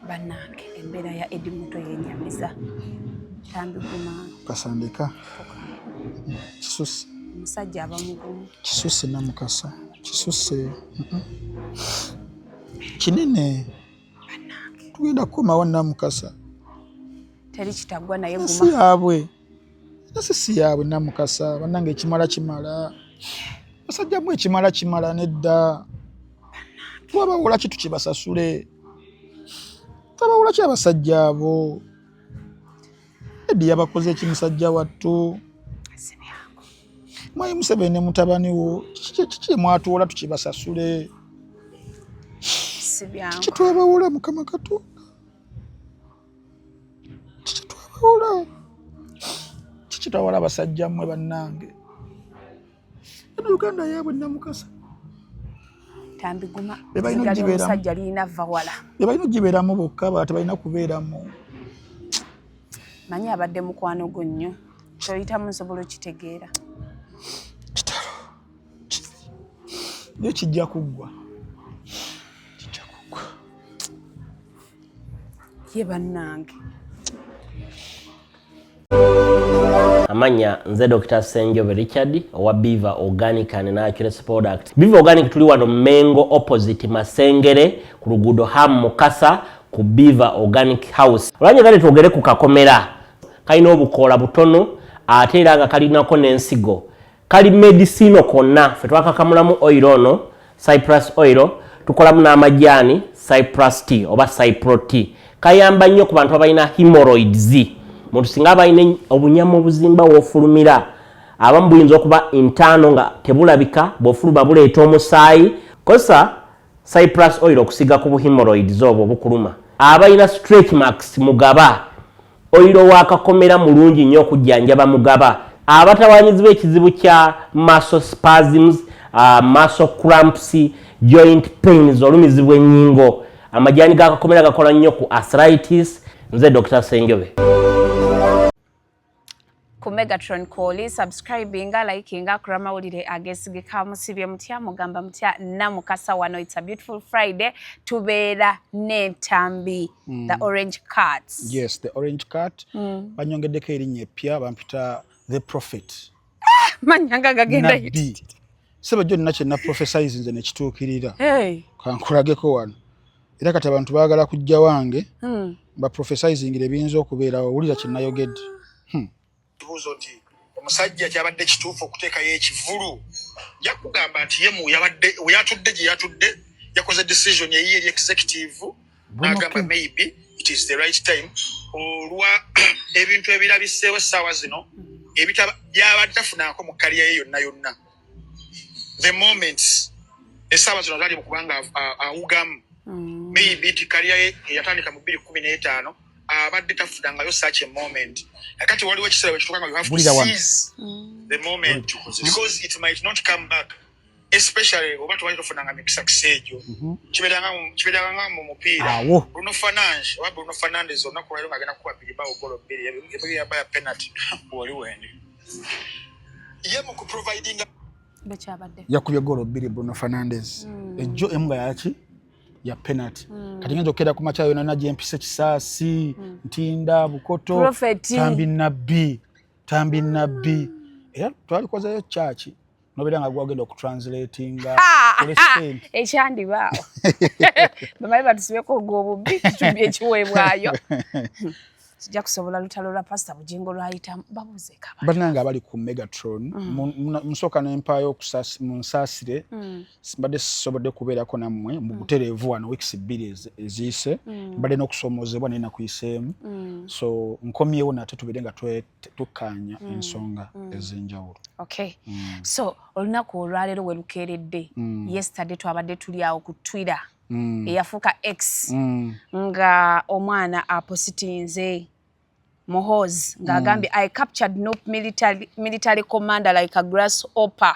Bannange, embeera ya Eddie Mutwe yenyamiza. Tambiguma. Kasandika kisusse. Omusajja aba mugumu. Kisusse, Namukasa, kisusse. Kinene. Tugenda kukomawo, Namukasa. Teri kitaggwa, naye Ensi guma. yaabwe, ensi si yaabwe, Namukasa. Bannange, ekimala kimala. Basajja mwe, ekimala kimala. Nedda, twabawola ki tukibasasule? Twabawola ki abasajja abo? Eddie yabakoze eki, musajja wattu? Si byangu. Mwayi Museveni ne mutabani wo, kiki kiki mwatuwola tukibasasule? Si byangu. Kiki twabawola, Mukama Katonda? Kiki twabawola? Kiki twawola abasajja mmwe, bannange? Eno Uganda yaabwe, Namukasa. Tambiguma. Be balina Ezziga ogibeeramu. ly'omusajja lirina vva wala. Be balina ogibeeramu bokka, bala tebalina kubeeramu. Manyi abadde mukwano gwo nnyo, kyoyitamu nsobola okitegeera. Kitalo, naye kijja kuggwa, kijja kuggwa. Ye bannange. Amanya nze Dr Senjobe Richard owa Beaver Organic and Natural Product. Beaver Organic tuli wano Mengo, opposite Masengere, ku luguudo Ham Mukasa, ku Beaver Organic House. Olwanyagale twogere ku kakomera. Kalina obukoola butono ate era nga kalinako n'ensigo. Kali medicinal konna. Ffe twakakamulamu oil ono, cypress oil, tukolamu n'amajaani, cypress tea oba cypro tea. Kayamba nnyo ku bantu abalina hemorrhoids. Muntu singa abalina obunyama obuzimba w'ofulumira, abamu buyinza okuba internal nga tebulabika, bw'ofuluma buleeta omusaayi. Kozesa cypress oil okusiga ku buhemorrhoids obwo obukuluma. Abalina stretch marks, mugaba oil wa kakomera mulungi nnyo okujjanjaba mugaba. Abatawanyizibwa ekizibu kya muscle spasms, muscle cramps, joint pains, olumizibwa ennyingo, amajaani ga kakomera gakola nnyo ku arthritis. Nze Dr Senjobe. Ku Megatron Koli, subscribinga, likinga, kula mawulire ageesigika. Musibye mutya? Mugamba mutya, Namukasa? Wano it's a beautiful Friday, tubeera n'entambi, the orange cards. Yes, the orange cat. Banyongeddeko erinnya eppya, bampita the prophet. Manya nga gagenda. Nabbi sebe jjo nina kyenna prophesize nze nekituukirira. Hey. Kankulageko wano. Era kati abantu baagala kujja wange baprophesizingira ebiyinza okubeerawo. Wulira kyenayogedde. Kibuuzo nti omusajja kyabadde kituufu okuteekayo ekivulu? Nja kugamba nti ye mu yabadde we yatudde gye yatudde, yakoze decision eyiye eri executive, n'agamba maybe it is the right time olwa ebintu ebirabiseewo essaawa zino ebitaba byabadde tafunako mu career ye yonna yonna. The moments essaawa zino zali mu kubanga awugamu, maybe nti career ye eyatandika mu 2015 abadde tafunangayo such a moment. Kakati waliwo ekiseera wekituuka nga you have to Wulira wano. seize the moment because it might not come back, especially oba tewali tofunanga mikisa kiseejo. Kibeeranga nga mu mupiira. Awo. Bruno Fernandes oba Bruno Fernandes olunaku lwaliro ng'agenda kukuba Bilbao golo bbiri, ebiri yaba ya penalty wali wendi ye mu kuprovidinga. Bekyabadde. Yakubye golo bbiri Bruno Fernandes ejjo, emu nga yaki ya penalty. Kati ngenza okukera ku makya yonna gyempisa Kisaasi, Ntinda, Bukoto. Prophet. Tambi nabbi, tambi nabbi. Era twalikozeyo kyaki nobeera nga gwagenda okutranslatinga kole sente. Ekyandibaawo bamaye batusibeko ogw'obubbi, kitubye ekiweebwayo kijja kusobola lutalo lwa Pasita Bugingo lwayitamu, babuuzeeko abantu. Bannange abali ku Megatron, musooka nempaayo munsaasire, mbadde sisobodde kubeerako nammwe mu butereevu wano weeks 2 eziyise. Mbadde n'okusoomoozebwa naye nakuyiseemu, so nkomyewo nate tubeere nga tukkaanya ensonga ez'enjawulo. Okay, so olunaku olwaleero we lukeeredde, yesterday twabadde tuli awo ku Twitter eyafuuka X, nga omwana apositinze Muhoozi ng'agambye, "I captured NUP military commander like a grasshopper."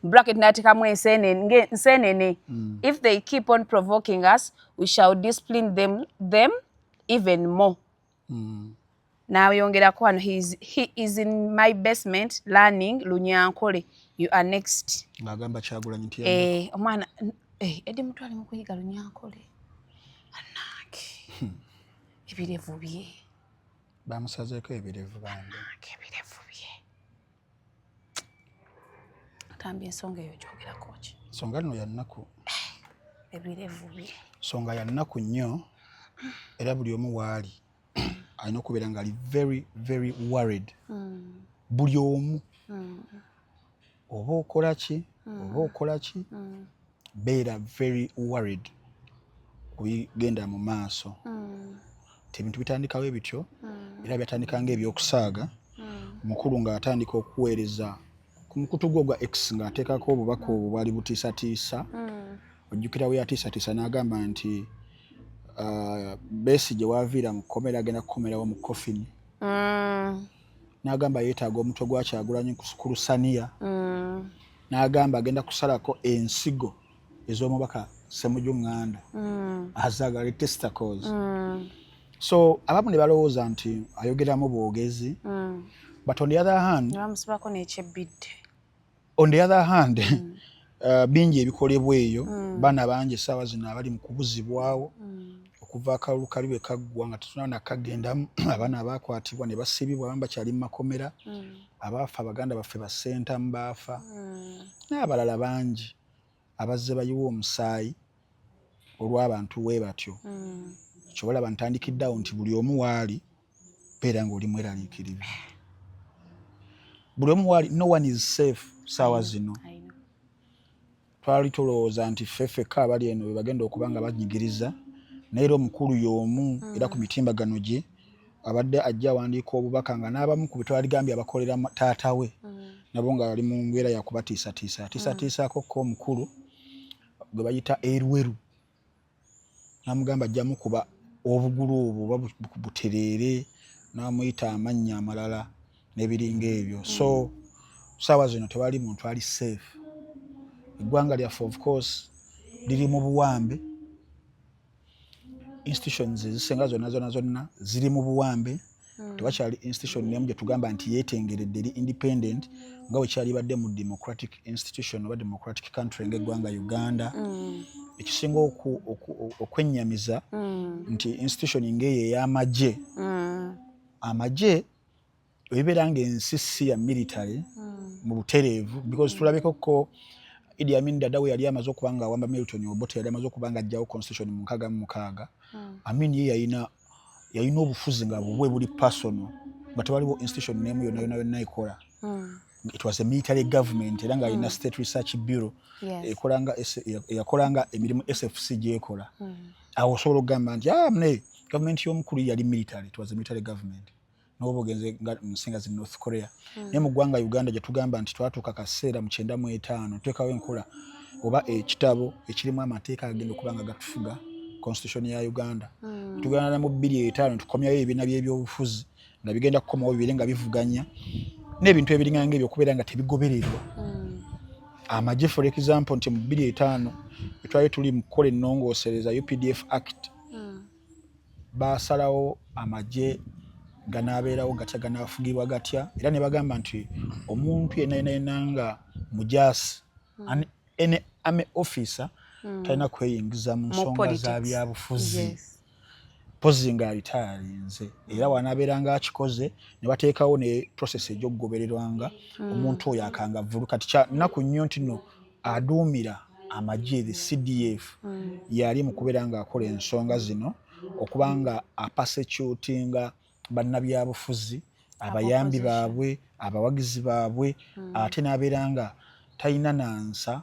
Bracket n'ateekamu ensenene. "If they keep on provoking us, we shall discipline them even more." N'ayongerako wano, "He is in my basement learning Lunyankole. You are next." Ng'agamba Kyagulanyi nti Eh, omwana Eddie Mutwe ali mu kuyiga Lunyankole. Annange. Ebirevu bye. Bamusazeeko ebirevu bambi. Ebirevu bye. Ntambi, ensonga eyo gyogerako ki? Nsonga nno ya nnaku. Ebirevu bye. Nsonga ya nnaku nnyo, era buli omu waali alina okubeera nga ali very very worried. Buli omu, oba okola ki, oba okola ki, beera very worried ku bigenda mu maaso. Ti ebintu bitandikawo ebityo, era byatandika nga ebyokusaaga. Mukulu ng'atandika okuweereza ku mukutu gwe ogwa X, ng'ateekako obubaka obwo bwali butiisatiisa. Ojjukira we yatiisatiisa n'agamba nti Besigye waaviira mu kkomera agenda kukomerawo mu coffin. N'agamba yeetaaga omutwe gwa Kyagulanyi ku lusaniya. N'agamba agenda kusalako ensigo ez'omubaka Ssemujju Nganda, azaagala testicles. So abamu ne balowooza nti ayogeramu bwogezi, but on the other hand, Bamusibako n'ekyebbidde. On the other hand, bingi ebikolebwa eyo. Baana bangi essaawa zino abali mu kubuzibwawo okuva akalulu kali bwe kaggwa nga tetunaba nakagendamu. Abaana abakwatibwa ne basibibwa, abamu bakyali mu makomera. Abaafa, baganda baffe basentamu baafa, n'abalala bangi abazze bayiwa omusaayi olw'abantu we batyo. Kyobalaba ntandikiddeawo nti buli omu waali beera ng'oli mweraliikirivu. Buli omu waali, no one is safe saawa zino. I know. Twali tulowooza nti ffe ffekka abali eno be bagenda okuba nga banyigiriza, naye era omukulu y'omu era ku mitimbagano gye abadde ajja awandiika obubaka nga n'abamu ku betwaligambye abakolera taata we nabo nga bali mu mbeera yakubatiisatiisa. Atiisatiisaako ko omukulu gwe bayita Erweru, n'amugamba ajja mukuba obugulu obwo oba butereere, n'amuyita amannya amalala n'ebiringa ebyo. So saawa zino tewali muntu ali safe. Eggwanga lyaffe, of course, liri mu buwambe. Institutions ezisinga zonna zonna zonna ziri mu buwambe. Tewakyali institution nemu gye tugamba nti yeetengeredde, eri independent nga bwe kyalibadde mu democratic institution oba democratic country ng'eggwanga Uganda. Ekisinga okwennyamiza nti institution ng'eyo ey'amagye, amagye ebibeera ng'ensi si ya military mu butereevu, because tulabeko ko Idi Amin Dada we yali amaze okuba nga awamba Milton Obote, yali amaze okuba nga ajjawo constitution mu 66. Amin ye yalina obufuzi nga bubwe buli personal, nga tewaliwo institution nemu yonna yonna yonna ekola. It was a military government, era nga alina State Research Bureau ekolanga eyakolanga emirimu SFC gyekola. Awo osobola okugamba nti, ah, mune gavumenti y'omukulu yali military. It was a military government. Noba ogenze nga mu nsi nga zi North Korea, naye mu ggwanga Uganda gye tugamba nti twatuuka kaseera mu 95 tuteekawo enkola oba ekitabo ekirimu amateeka agenda okuba nga gatufuga, constitution ya Uganda. Tugenda mu 2005 tukomyayo ebibiina by'ebyobufuzi nga bigenda kukomawo bibire nga bivuganya n'ebintu ebiringa nga ebyo okubeera nga tebigobererwa. Amagye, for example, nti mu 2005 twali tuli mu kukola ennongoosereza UPDF Act, basalawo amagye ganaabeerawo gatya, ganaafugibwa gatya, era ne bagamba nti omuntu yenna yenna yenna nga mujaasi, any army officer, talina kweyingiza mu nsonga za byabufuzi pozi nga alitayalinze, era wanabeera nga akikoze ne bateekawo ne process ej'okugobererwanga omuntu oyo akangavvulu. Kati kya nnaku nnyo nti no aduumira amagye, the CDF, yali mu kubeera ng'akola ensonga zino okuba nga apersecutinga bannabyabufuzi, abayambi baabwe, abawagizi baabwe, ate n'abeera nga talina nansa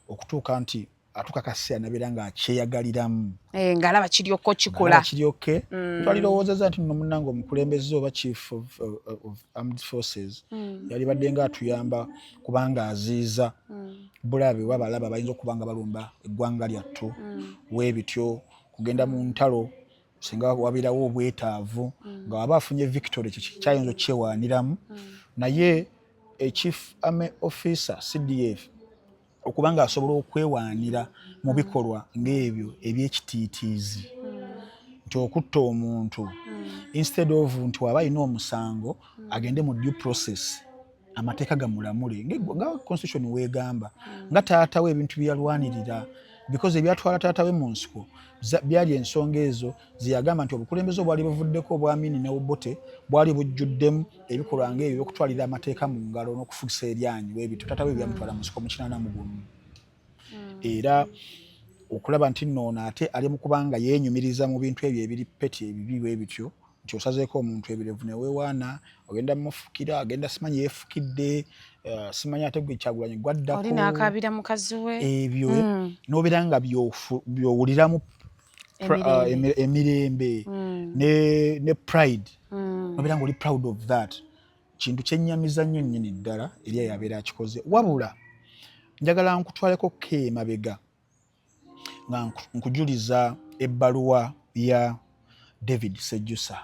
okutuuka nti atuuka kaseera nabeera nga akyeyagaliramu. Eh, ng'alaba kiryokko kikola. Kiryokke. Twalirowoozezza nti nno munnange omukulembeze oba chief of armed forces yalibadde nga atuyamba kubanga aziiza bulabe oba balaba bayinza okuba nga balumba eggwanga lyattu weebityo, kugenda mu ntalo singa wabeerawo obwetaavu, nga waba afunye victory kyayinza okukyewaaniramu. Naye chief army officer, CDF, okuba nga asobola okwewaanira mu bikolwa ng'ebyo ebyekitiitiizi nti okutta omuntu, instead of nti waba alina omusango agende mu due process, amateeka gamulamule nga constitution weegamba, nga taata we ebintu byeyalwanirira Because ebyatwala taata we mu nsiko byali ensonga ezo zeyagamba nti obukulembeze obwali buvuddeko obwa Amini ne Obote bwali bujjuddemu ebikolwa ng'ebyo ebyokutwalira amateeka mu ngalo n'okufugisa eryanyi webityo. Taata we byamutwala mu nsiko mu 81. Era okulaba nti nno ono ate ali mu kubanga yeenyumiriza mu bintu ebyo ebiri petty, ebibi bwe bityo, nti osazeeko omuntu ebirevu ne weewaana, ogenda mufukira, agenda simanyi yeefukidde, simanyi ate gwe Kyagulanyi gwaddako. Oli n'akaabira mukazi we. Ebyo n'obeera nga by'owuliramu emirembe. Emirembe ne pride, nobeera nga oli proud of that. Kintu kyennyamiza nnyo nnyini ddala eri eyo abeera akikoze. Wabula njagala nkutwaleko ko emabega nga nkujuliza ebbaluwa ya David Sejjusa.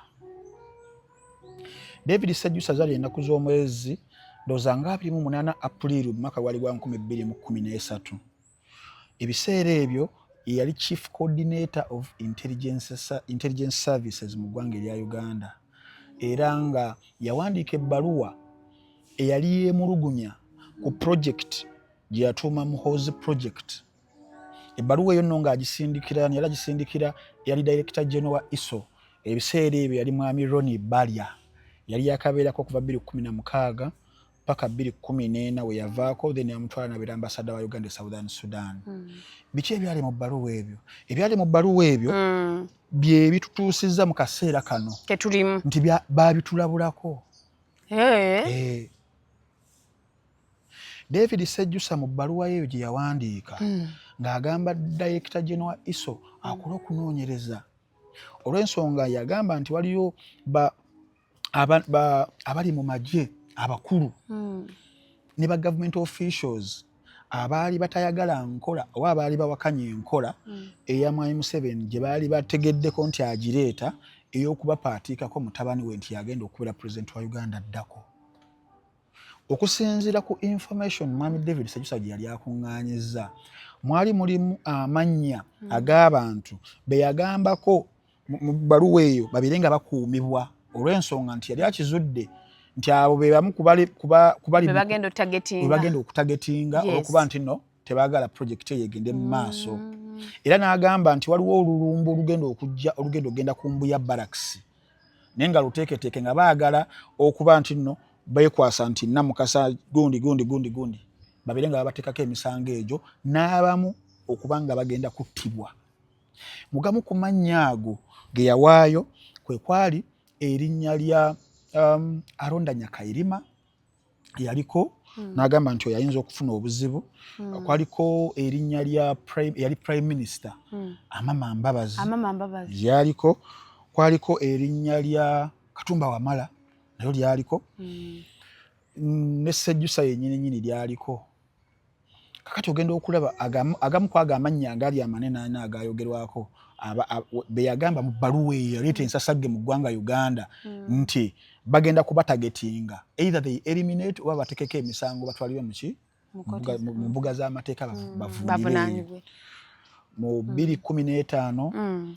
David Sejjusa zaali ennaku z'omwezi ndowooza nga 28 Apuliru mu mwaka gwali gwa 2013. Ebiseera ebyo yali chief coordinator of intelligence services mu ggwanga erya Uganda, era nga yawandiika ebbaluwa eyali yeemulugunya ku project gye yatuuma Muhoozi Project. Ebbaluwa eyo nno ng'agisindikira, yali agisindikira eyali director general wa ISO ebiseera ebyo, yali mwami Ronnie Balya. Yali yakabeerako okuva 2016 paka 2014 we yavaako, then yamutwala nabeera ambassador wa Uganda e Southern Sudan. Biki ebyali mu bbaluwa ebyo? Ebyali mu bbaluwa ebyo bye bitutuusizza mu kaseera kano ketulimu nti baabitulabulako. Eh. Eh. David Sejjusa mu bbaluwa yeeyo gye yawandiika ng'agamba director general wa ISO akole okunoonyereza, olw'ensonga yagamba nti waliyo abali mu magye abakulu ne ba government officials abaali batayagala nkola oba abaali bawakanya enkola eya Mwami Museveni gye baali bategeddeko nti agireeta ey'okubapaatiikako mutabani we nti yagenda okubeera pulezidenti wa Uganda addako. Okusinziira ku information mwami David Sejusa gye yali akuŋŋaanyizza, mwali mulimu amannya ag'abantu be yagambako mu bbaluwa eyo babeere nga bakuumibwa, olw'ensonga nti yali akizudde nti abo be bamu kubali be bagenda otargetinga. Bwe bagenda okutargetinga olwokuba nti no tebaagala project eyo egende mu maaso. Era n'agamba nti waliwo olulumba olugenda okujja, olugenda okugenda ku Mbuya Barracks, naye nga luteeketeeke nga baagala okuba nti nno beekwasa nti Namukasa gundi gundi gundi gundi, babeere nga babateekako emisango egyo n'abamu okuba nga bagenda kuttibwa. Mugamu ku mannya ago ge yawaayo kwe kwali erinnya lya Aronda Nyakairima yaliko, n'agamba nti oyo ayinza okufuna obuzibu. Kwaliko erinnya lya yali prime minister Amama Mbabazi. Amama Mbabazi. Lyaliko. Kwaliko erinnya lya Katumba Wamala, nayo lyaliko. Ne Sejjusa yennyini nyini lyaliko. Kakati ogenda okulaba agamu kwago amannya agali amanene ana agayogerwako be yagamba mu bbaluwa eyo yaleeta ensasagge mu ggwanga Uganda nti bagenda kubatargetinga, either they eliminate oba batekeko emisango batwalibwe muki mu mbuga z'amateeka bavuunibwe. Bavunaanibwe. Mu 2015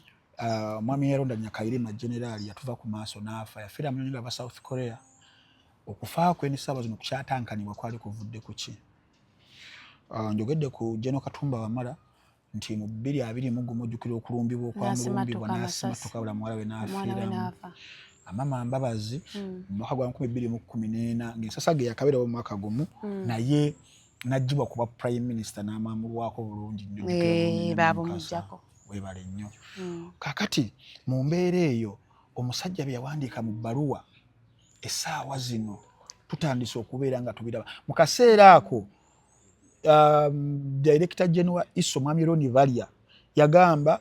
mwami Aronda Nyakairima generaali yatuva ku maaso n'afa. Yafiira mu nyonyi ava South Korea. Okufa kwe n'essaawa zino kukyatankanibwa kwali kuvudde ku ki. Njogedde ku General Katumba Wamala nti mu 2021 ojjukira okulumbibwa okwamulumbibwa n'asimatuka n'asimatuka bula muwala we omwana we n'afiiramu. N'afa. Amama Mbabazi mu mwaka gwa 2014 ng'ensasage yakabeerawo mu mwaka gumu, naye n'aggyibwa kuba prime minister n'amwamulwako bulungi nnyo. Ojjukira bulungi nnyo. Baabumuggyako. Weebale nnyo. Kaakati mu mbeera eyo omusajja bye yawandiika mu bbaluwa, essaawa zino tutandise okubeera nga tubiraba. Mu kaseera ako director general ISO mwami Ronnie Balya yagamba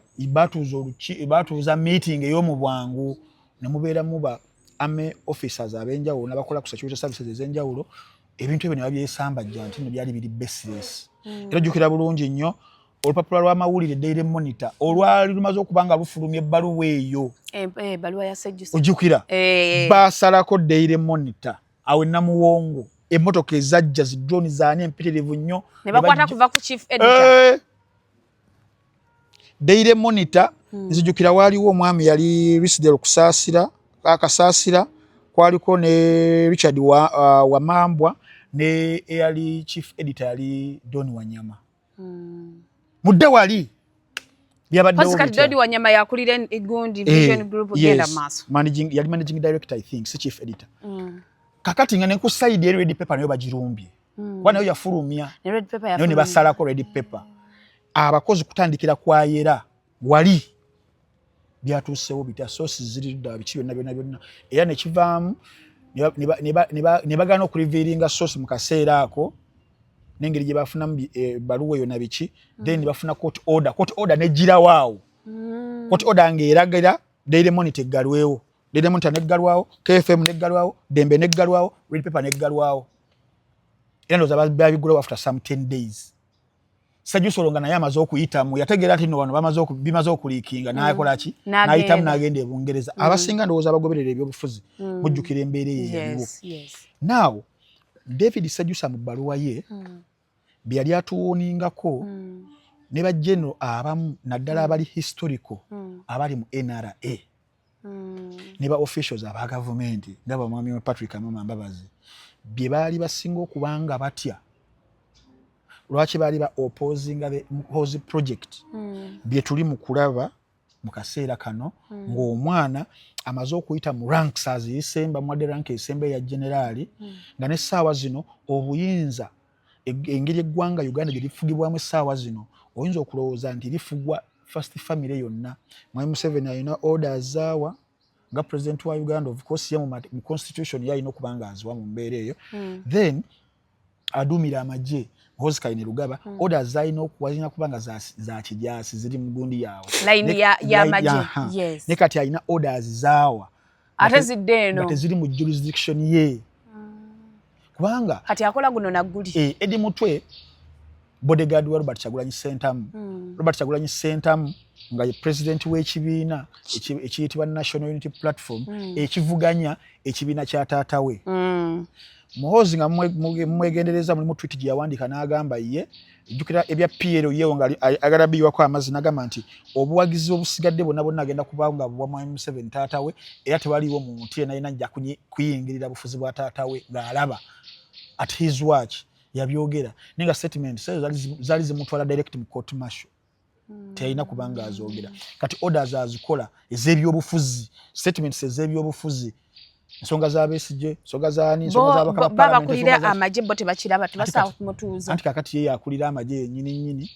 batuuza meeting ey'omu bwangu ne mubeeramu ba army officers ab'enjawulo n'abakola ku security services ez'enjawulo, ebintu ebyo ne babyesambajja nti nno byali biri baseless. Era ojjukira bulungi nnyo olupapula lw'amawulire Daily Monitor olwali lumaze okuba nga lufulumya ebbaluwa eyo. Ebbaluwa ya Sejjusa. Ojjukira basalako Daily Monitor awo enamuwongo, emmotoka ezajja zi drone zaani empitirivu nnyo. Ne bakwata kuva ku chief editor. Daily Monitor, nzijukira waaliwo omwami yali Risidel Kusaasira, Akasaasira, kwaliko ne Richard Wamambwa ne eyali chief editor yali Don Wanyama. Mudde wali byabaddewo. Kati Dodi Wanyama yakulira egundi Vision Group, genda maaso. Managing, yali managing director, I think, si chief editor. Kakati nga ne ku side eri Red Pepper nayo bagirumbye, kuba nayo yafulumya, nayo ne basalako Red Pepper. Abakozi kutandikira kwayera wali byatuusewo bitya, source ziri dda, biki byonna byonna byonna, era nekivaamu ne bagaana okurevealinga source mu kaseera ako n'engeri gye bafunamu ebbaluwa eyo na biki. Then bafuna court order, court order negirawo awo. Court order ng'eragira Daily Monitor eggalwewo, Daily Monitor neggalwawo, KFM neggalwawo, Dembe neggalwawo, Red Pepper neggalwawo. Era ndowooza babigulawo after some 10 days. Sejusa nga naye amaze okuyitamu, yategeera nti no wano bimaze okuleakinga, nakola ki? Nayitamu n'agenda e Bungereza. Abasinga ndowooza abagoberera ebyobufuzi mujjukira embeera eyo eyaliwo. Now David Sejusa mu bbaluwa ye bye yali atuwarningako ne bajeno abamu, naddala abali historical, abali mu NRA ne ba officials aba gavumenti nga bamwami Patrick Amama Mbabazi, bye baali basinga okuba nga batya, lwaki baali ba opposinga the Muhoozi project, bye tuli mu kulaba mu kaseera kano, ng'omwana amaze okuyita mu ranks aziyise, bamuwadde rank esemba eya generaali, nga n'essaawa zino obuyinza, engeri eggwanga Uganda gye lifugibwamu essaawa zino, oyinza okulowooza nti lifugwa first family yonna. Mwami Museveni alina orders zaawa nga president wa Uganda. Of course ye mu constitution ye alina okuba nga aziwa mu mbeera eyo. Then aduumira amagye Muhoozi Kainerugaba, orders zalina okuwa zirina kuba nga za kijaasi, ziri mu gundi yaawe. Ne kati alina orders zaawa ate zidde eno nga teziri mu jurisdiction ye, kubanga kati akola guno nagguli. Eddie Mutwe bodyguard wa Robert Kyagulanyi Ssentamu. Robert Kyagulanyi Ssentamu nga ye president w'ekibiina ekiyitibwa National Unity Platform, ekivuganya ekibiina kya taata we. Muhoozi nga mumwegendereza, mulimu tweet gye yawandiika n'agamba ye ejjukira ebya PLU yewo nga agala biyiwako amazzi, n'agamba nti obuwagizi obusigadde bwonna bwonna agenda kuba nga buwa Mwami Museveni taata we, era tewaliiwo muntu yenna yenna ajja kuyingirira bufuzi bwa taata we ng'alaba at his watch. Yabyogera naye nga statement zaali zimutwala direct mu court martial, teyalina kubanga azoogera. Kati orders azikola ez'ebyobufuzi, statements ez'ebyobufuzi, ensonga za Besigye, ensonga zaani, ensonga z'abakulira amagye bo tebakiraba, tebasawo kumutuuza. Anti kakati ye yakulira amagye yennyini nnyini,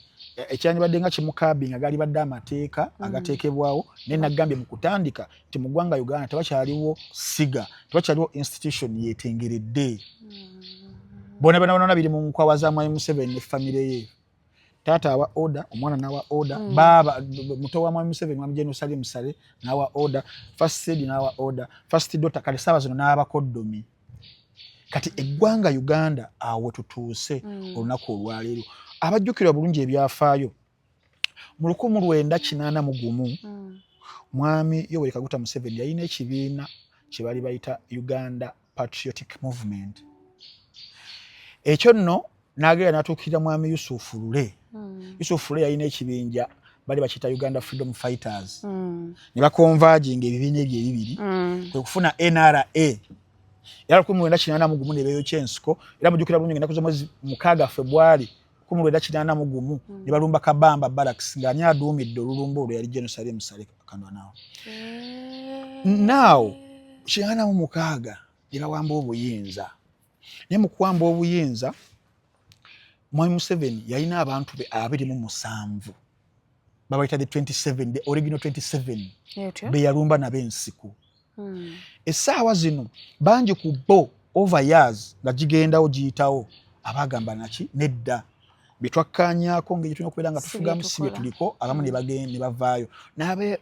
ekyandibadde nga kimukabi nga galibadde amateeka agateekebwawo. Naye nagambye mu kutandika nti mu ggwanga Uganda tewakyaliwo siga, tewakyaliwo institution yetengeredde. Bona bona bona biri mu nkwawa za Mwami Museveni ne famire ye. Taata awa order, omwana nawa order, baaba muto wa Mwami Museveni, Mwami General Salim Saleh nawa order, first lady nawa order, first daughter, kale saawa zino n'abakoddomi. Kati eggwanga Uganda awo tutuuse. Olunaku olwaleero, abajjukira bulungi ebyafaayo, mu 1981, Mwami Yoweri Kaguta Museveni yalina ekibiina kye baali bayita Uganda Patriotic Movement. Ekyo nno n'agenda n'atuukirira Mwami Yusufu Lule. Yusufu Lule yalina ekibinja bali bakiyita Uganda Freedom Fighters, ne baconverginga ebibiina ebyo ebibiri, kwe kufuna NRA. Era 1981 ne beeyokya ensiko. Era mujjukira bulungi ennaku z'omwezi 6 Febwali 1981, ne balumba Kabamba Barracks, ng'ani aduumidde olulumba olwo? Yali General Salim Saleh Akandwanaho. Now 86 ne bawamba obuyinza. Naye mu kuwamba obuyinza, Mwami Museveni yalina abantu be 27, babayita the 27, the original 27, be yalumba nabo ensiko. Essaawa zino bangi ku bo, over years nga gigendawo giyitawo, abagamba naki nedda, byetwakkaanyaako ngeri tulina okubeera nga tufugamu si bye tuliko. Abamu ne bagenda ne bavaayo,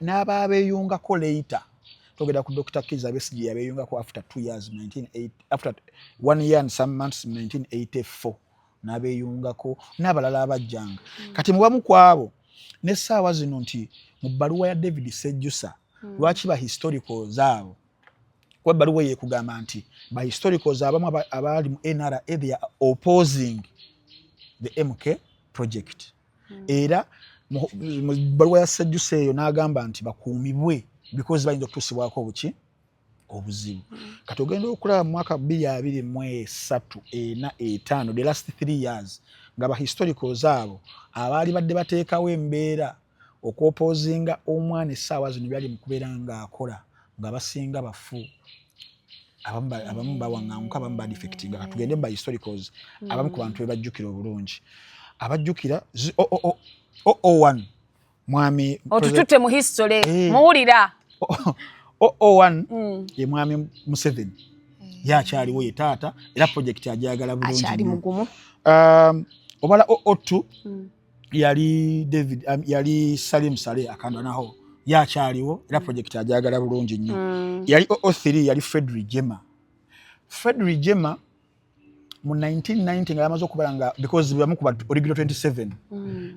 n'ababeeyungako later. Twogera ku Dr. Kizza Besigye, yabeeyungako after 2 years, 1980, after one year and some months, 1984 n'abeeyungako n'abalala abajjanga. Kati mubamu ku abo n'essaawa zino nti mu bbaluwa ya David Sejjusa, lwaki ba historicals abo, kuba ebbaluwa yekugamba nti ba historicals abamu abaali mu NRA, they are opposing the MK project. Era mu bbaluwa ya Sejjusa eyo n'agamba nti bakuumibwe because bayinza okutuusibwako obuki obuzibu. Kati ogenda okulaba mu mwaka 2023, 4, 5, the last 3 years, Nga ba historicals abo abaali badde bateekawo embeera okwopposinga omwana essaawa zino byali mu kubeera ng'akola, nga basinga bafu, abamu bawaŋŋanguka, abamu badefectinga. Katugende mu ba historicals, abamu ku bantu bebajjukira obulungi, abajjukira 001, mwami Otututte mu history. Muwulira. 001 ye mwami Museveni, ye akyaliwo, ye taata, era project ajagala bulungi Akyali nnyo. mugumu. Obala 002 yali David, yali Salim Saleh Akandwanaho, ye akyaliwo era project ajagala bulungi nnyo. Yali 003 yali Fred Rwigyema. Fred Rwigyema mu 1990 nga yamaze okubala nga, because bamu ku original 27,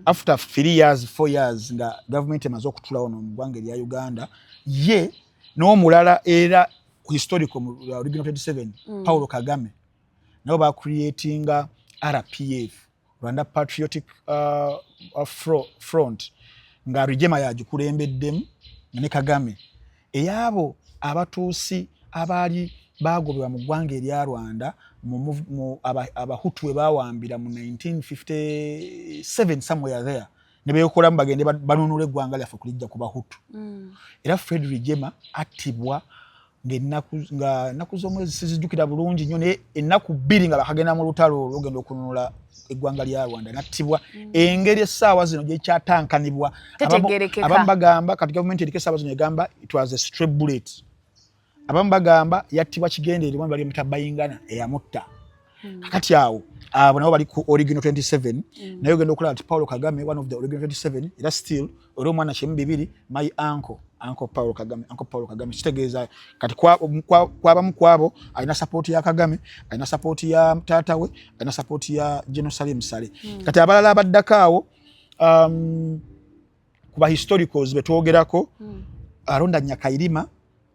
after 3 years, 4 years nga gavumenti emaze okutulawo no mu ggwanga erya Uganda, ye n'omulala era historical mu original 27, Paulo Kagame, nabo bacreatinga RPF, Rwanda Patriotic Front, nga Rwigyema yagikulembeddemu ne Kagame, eyabo Abatuusi abaali bagobebwa mu ggwanga erya Rwanda mu Abahutu we bawambira mu 1957, somewhere there, ne beekolamu bagende banunula eggwanga lyaffe kulijja ku Bahutu. Era Fred Rwigyema attibwa nga ennaku z'omwezi sizijjukira bulungi nnyo, naye ennaku 2 nga bakagenda mu lutalo olwo ogenda okununula eggwanga lya Rwanda, nattibwa. Engeri essaawa zino gyekyatankanibwa, abamu bagamba kati gavumenti eriko essaawa zino egamba it was a stray bullet, abamu bagamba yattibwa kigendererwa, bali muta Bayingana eyamutta. Kakati awo abo nabo bali ku original 27. Naye ogenda okulaba nti Paulo Kagame, one of the original 27, era still oli omwana kyemu bibiri, my uncle, Uncle Paulo Kagame. Uncle Paulo Kagame kitegeeza kati kwabamu kwabo alina support ya Kagame, alina support ya taata we, alina support ya General Salim Saleh. Kati abalala abaddako awo, kuba historicals betwogerako, Aronda Nyakairima,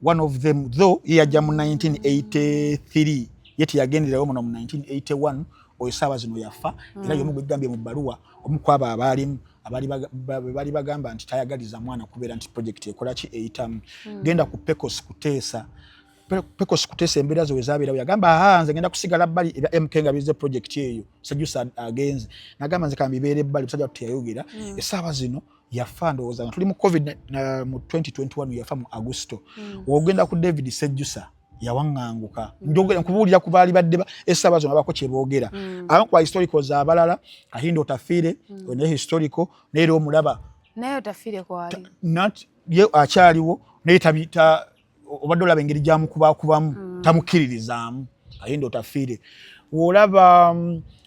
one of them, though ye yajja mu 1983, ye teyagenderawo muno mu 1981. Oyo saawa zino yafa. Era yomu gwegambye mu bbaluwa, omu kwabo abaalimu bali bagamba nti tayagaliza mwana kubeera nti project ekolaki, eyitamu. Genda ku Pecos Kuteesa. Pecos Kuteesa embeera ze wezabeerawo yagamba, aha, nze ngenda kusigala bbali ebya MK nga bize project eyo. Sejusa agenze nagamba, nze kambibeera ebbali. Musajja teyayogera. Essaawa zino yafa, ndowooza nga tuli mu COVID mu 2021, yafa mu Agusto. Wogenda ku David Sejusa, yawaŋŋanguka. Njogera nkubuulira ku baali badde essaawa zino abako kye boogera. Abamu ku historicals abalala, Kahinda Otafiire, naye historical, naye era omulaba. Naye Otafiire kwali. Ye akyaliwo, naye obadde olaba engeri gyamukubakubamu, tamukkiririzaamu Kahinda Otafiire. Olaba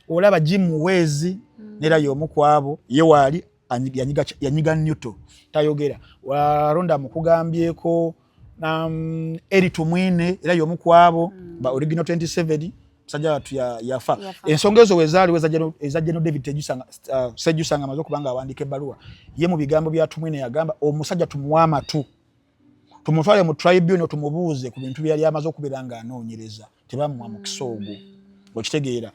olaba Jim Muhwezi, nera y'omu ku abo, ye waali yanyiga newto, tayogera. Waronda mukugambyeko, Eri Tumwine, era y'omu ku abo ba original 27, musajja watu yafa. Ensonga ezo wezaaliwo eza General David Sejjusa nga amaze okuba nga awandiika ebbaluwa ye, mu bigambo bya Tumwine yagamba, omusajja tumuwe amatu, tumutwale mu tribunal, tumubuuze ku bintu byeyali amaze okubeera ng'anoonyereza. Tebamuwa mukisa ogwo, okitegeera?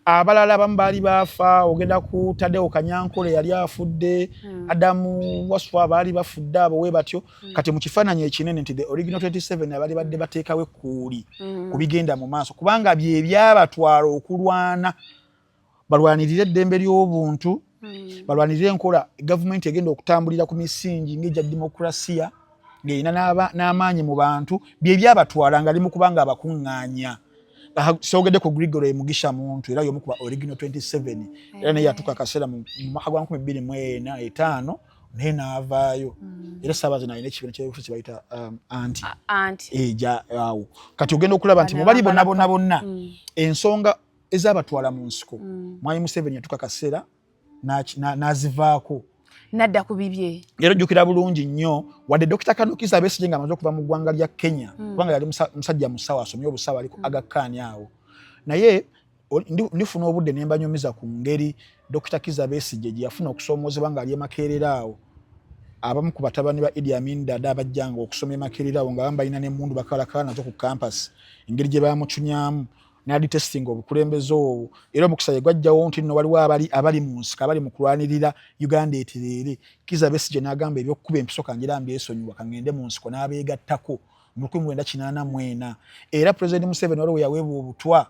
Abalala abamu baali baafa. Ogenda ku Tadeo Kanyankole, yali afudde. Adamu Waswa, baali bafudde abo we batyo. Kati mu kifaananyi ekinene nti the original 27 abaali badde bateekawo ekkuuli ku bigenda mu maaso, kubanga bye byabatwala okulwana balwanirire eddembe ly'obuntu, balwanirire enkola gavumenti egenda okutambulira ku misingi ng'egya demokrasiya ng'erina n'amaanyi mu bantu, bye byabatwala nga ali mu kubanga abakuŋŋaanya. Sogedde ku Gregory Mugisha Muntu, era y'omu ku ba original 27, era naye yatuuka akaseera mu mwaka gwa 2004 5 naye n'avaayo. Era saawa zino alina ekibiina kyebufuzi kyebayita anti Anti eja awo. Kati ogenda okulaba nti mubali bonna bonna bonna, ensonga ezabatwala mu nsiko, mwami Museveni yatuuka akaseera n'azivaako. Nadda ku bibye. Era ojjukira bulungi nnyo, wadde Dr. Colonel Kizza Besigye nga amaze okuva mu ggwanga lya Kenya, kubanga yali musajja musawo, asomye obusawo, aliko Aga Khan awo, naye ndifuna obudde ne mbanyumiza ku ngeri Dr. Kizza Besigye gye yafuna okusoomoozebwa ng'ali e Makerere awo. Abamu ku batabani ba Idi Amin Dada abajjanga okusoma e Makerere awo, nga bamu balina n'emmundu bakalakala nazo ku campus, engeri gye bamucunyamu n'adetestinga obukulembeze obwo. Era omukisa ye gwajjawo nti nno waliwo abali mu nsiko abali mu kulwanirira Uganda etereere. Kizza Besigye n'agamba, ebyokukuba empiso kangira mbyesonyiwa, kaŋŋende mu nsiko, n'abeegattako mu 1984. Era President Museveni waliwo yaweebwa obutwa,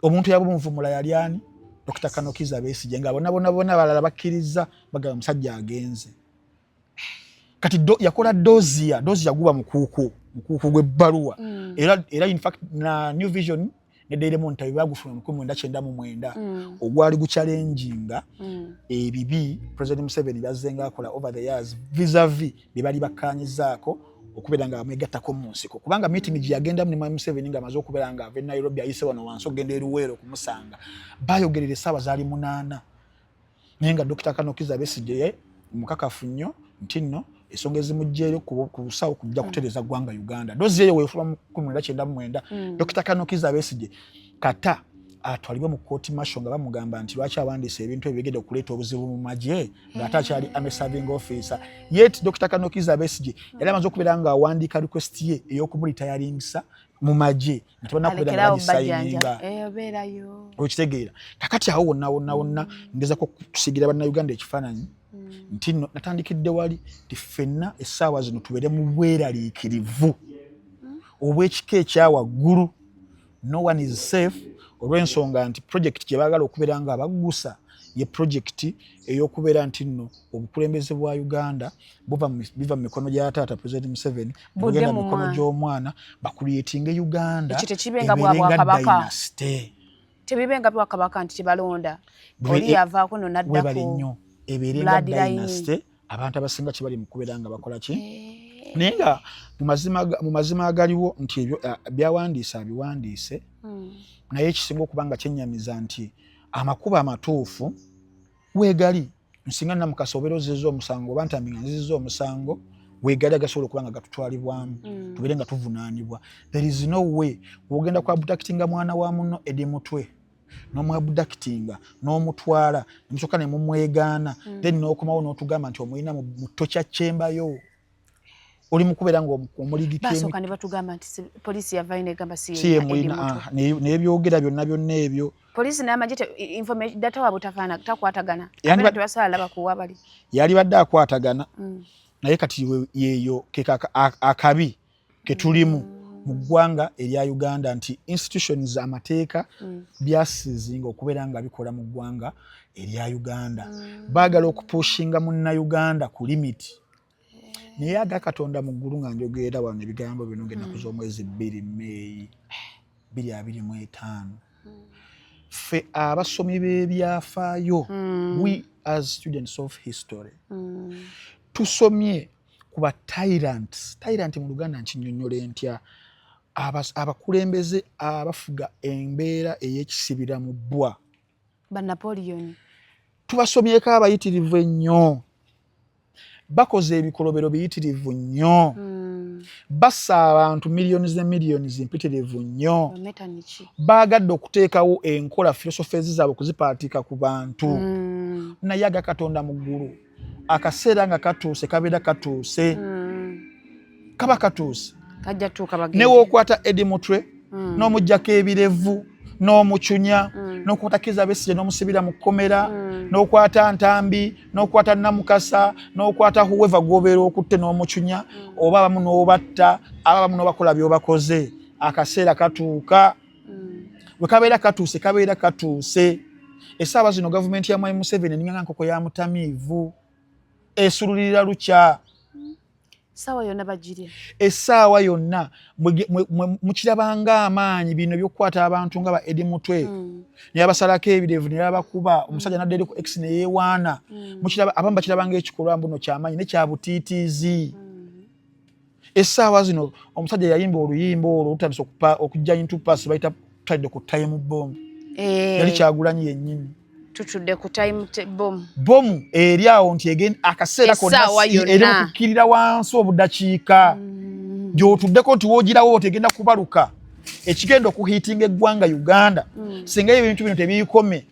omuntu yabumuvumula yali ani? Dr. Colonel Kizza Besigye, nga bonna bonna bonna abalala bakkiriza, bagamba musajja agenze. Kati yakola dossier. Dossier guba mukuuku, mukuuku gw'ebbaluwa. Era in fact na New Vision ne Daily Monitor bagufuna mu 1999, ogwali guchallenginga ebibi President Museveni byazzenga akola over the years vis-a-vis bye bali bakkaanyizaako okubeera nga bamwegattako mu nsiko, kubanga meeting gye yagendamu ne Mwami Museveni ng'amaze okubeera nga ava e Nairobi, ayise wano wansi okugenda e Luweero okumusanga, bayogerera essaawa zaali 8, naye nga Dr. Colonel Kizza Besigye ye mukakafu nnyo nti nno ensonga ezimugjeyo ku busawo kujja kutereeza ggwanga Uganda. Dossier eyo weefuluma mu 1999. Dr. Colonel Kizza Besigye kata atwalibwe mu court martial nga bamugamba nti lwaki awandiisa ebintu ebyo bigenda okuleeta obuzibu mu magye ng'ate akyali army serving officer. Yet Dr. Colonel Kizza Besigye yali amaze okubeera nga awandiika request ye ey'okumuritayaringisa mu magye nga tebanakubeera nga bagisayininga. Obeerayo. Okitegeera? Kakati awo wonna wonna wonna ngezako kusigira Bannayuganda ekifaananyi nti nno natandikidde wali nti ffenna essaawa zino tubeere mu bweraliikirivu obw'ekika ekyawaggulu. No one is safe, olw'ensonga nti project gye baagala okubeera nga baggusa ye project ey'okubeera nti nno obukulembeze bwa Uganda biva mu mikono gya taata President Museveni budde bugenda mu mu mikono mwana. gy'omwana, bacreatinge Uganda Ekyo tekibenga bwa ebeere nga bwakabaka. dynasty. Tebibenga bwakabaka nti tebalonda oli yavaako no webale naddako. nnyo, ebeere nga Bloodline. dynasty. Abantu abasinga kibali mu kubeera nga bakola ki, naye nga mu mazima agaliwo nti ebyo byawandiise abiwandiise, naye ekisinga okuba nga kyennyamiza nti amakubo amatuufu weegali. Nsinga Namukasa obeera ozizza omusango oba Ntambi nga nzizza omusango, weegali agasobola okuba nga gatutwalibwamu, tubeere nga tuvunaanibwa. There is no way wogenda ku abductinga mwana wa munno Eddie Mutwe, n'omuabductinga n'omutwala, nemusooka ne mumwegaana, then n'okomawo n'otugamba nti omulina mu torture chamber yo, oli mukubeera nga omuligika. Basooka ne batugamba nti poliisi yavayo negamba si si ye yemulina. Eddie Mutwe. Ah, n'ebyogera byonna byonna ebyo. Poliisi n'amagye data waabwe takwatagana. Yandi Abeera tebasobola laba kuwa bali. Yali badde akwatagana, naye kati yeeyo ke akabi ketulimu mu ggwanga erya Uganda, nti institutions, amateeka byasizinga okubeera nga bikola mu ggwanga erya Uganda. Baagala okupushinga Munnayuganda ku limit, naye aga Katonda mu ggulu nga njogerera wano ebigambo bino ng'ennaku z'omwezi 2 Meeyi 2025, ffe abasomi b'ebyafaayo, we as students of history, tusomye ku ba tyrants. Tyrant mu Luganda nkinyonnyola ntya? Abakulembeze abafuga embeera ey'ekisibira mu bbwa. Ba Napoleon. Tubasomyeko abayitirivu ennyo, bakoze ebikolobero biyitirivu nnyo, bassa abantu millions ne millions mpitirivu nnyo. Ba Metternich. Baagadde okuteekawo enkola, philosophies zaabwe okuzipaatika ku bantu, naye aga Katonda mu ggulu akaseera nga katuuse, kabeera katuuse, kaba katuuse. Kajja tuuka bagende. Newokwata Eddie Mutwe n'omugjako ebirevu n'omucunya, n'okwata Kizza Besigye n'omusibira mu kkomera, n'okwata Ntambi, n'okwata Namukasa, n'okwata whoever gw'obeera okutte n'omucunya, oba abamu n'obatta, aba abamu n'obakola by'obakoze, akaseera katuuka. Bwe kabeera katuuse, kabeera katuuse. Essaawa zino gavumenti ya Mwami Museveni eninga nga nkoko ya mutamiivu esululirira lukya. Essaawa yonna bagirya. Essaawa yonna mukirabanga amaanyi bino ebyokukwata abantu nga ba Eddie Mutwe, naye abasalako ebirevu, naye abakuba omusajja nadda eri ku X neyewaana. Mukiraba, abamu bakirabanga ekikolwa mbuno kyamaanyi nekyabutiitiizi. Essaawa zino omusajja yayimba oluyimba olwo olutandise okujja into pass, bayita tutadde ku time bomb. Yali Kyagulanyi yennyini. Tutudde ku time bomb. Bomu eri awo nti akaseera konna Essaawa yonna. eri mukukkirira wansi obudakiika gy'otuddeko nti woogirawo tegenda kubaluka ekigenda okuhiitinga eggwanga Uganda. Singa ebintu bino tebiikome,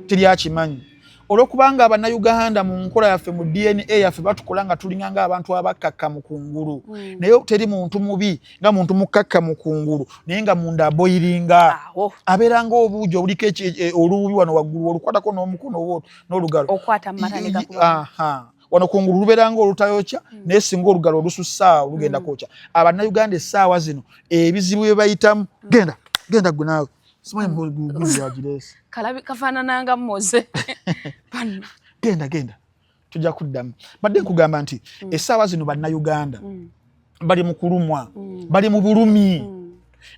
teryakimanyi, olwokubanga Abannayuganda mu nkola yaffe, mu DNA yaffe, batukola nga tulinga ng'abantu abakkakkamu kungulu, naye teri muntu mubi nga muntu mukkakkamu kungulu naye nga munda aboiringa. Awo. Abeera ng'obuugi obuliko olububi wano waggulu, olukwatako n'omukono oba n'olugalo. Okwata mu mata ne gakuba. Aha. Wano kungulu lubeera ng'olutayokya, naye singa olugalo olusussaawo lugenda kwokya. Abannayuganda essaawa zino ebizibu bye bayitamu, genda genda gwe naawe. Simanyi mugundi wagireese. Kalabi kafaanananga Moze. Genda genda, tujja kuddamu. Badde nkugamba nti essaawa zino Bannayuganda bali mu kulumwa, bali mu bulumi.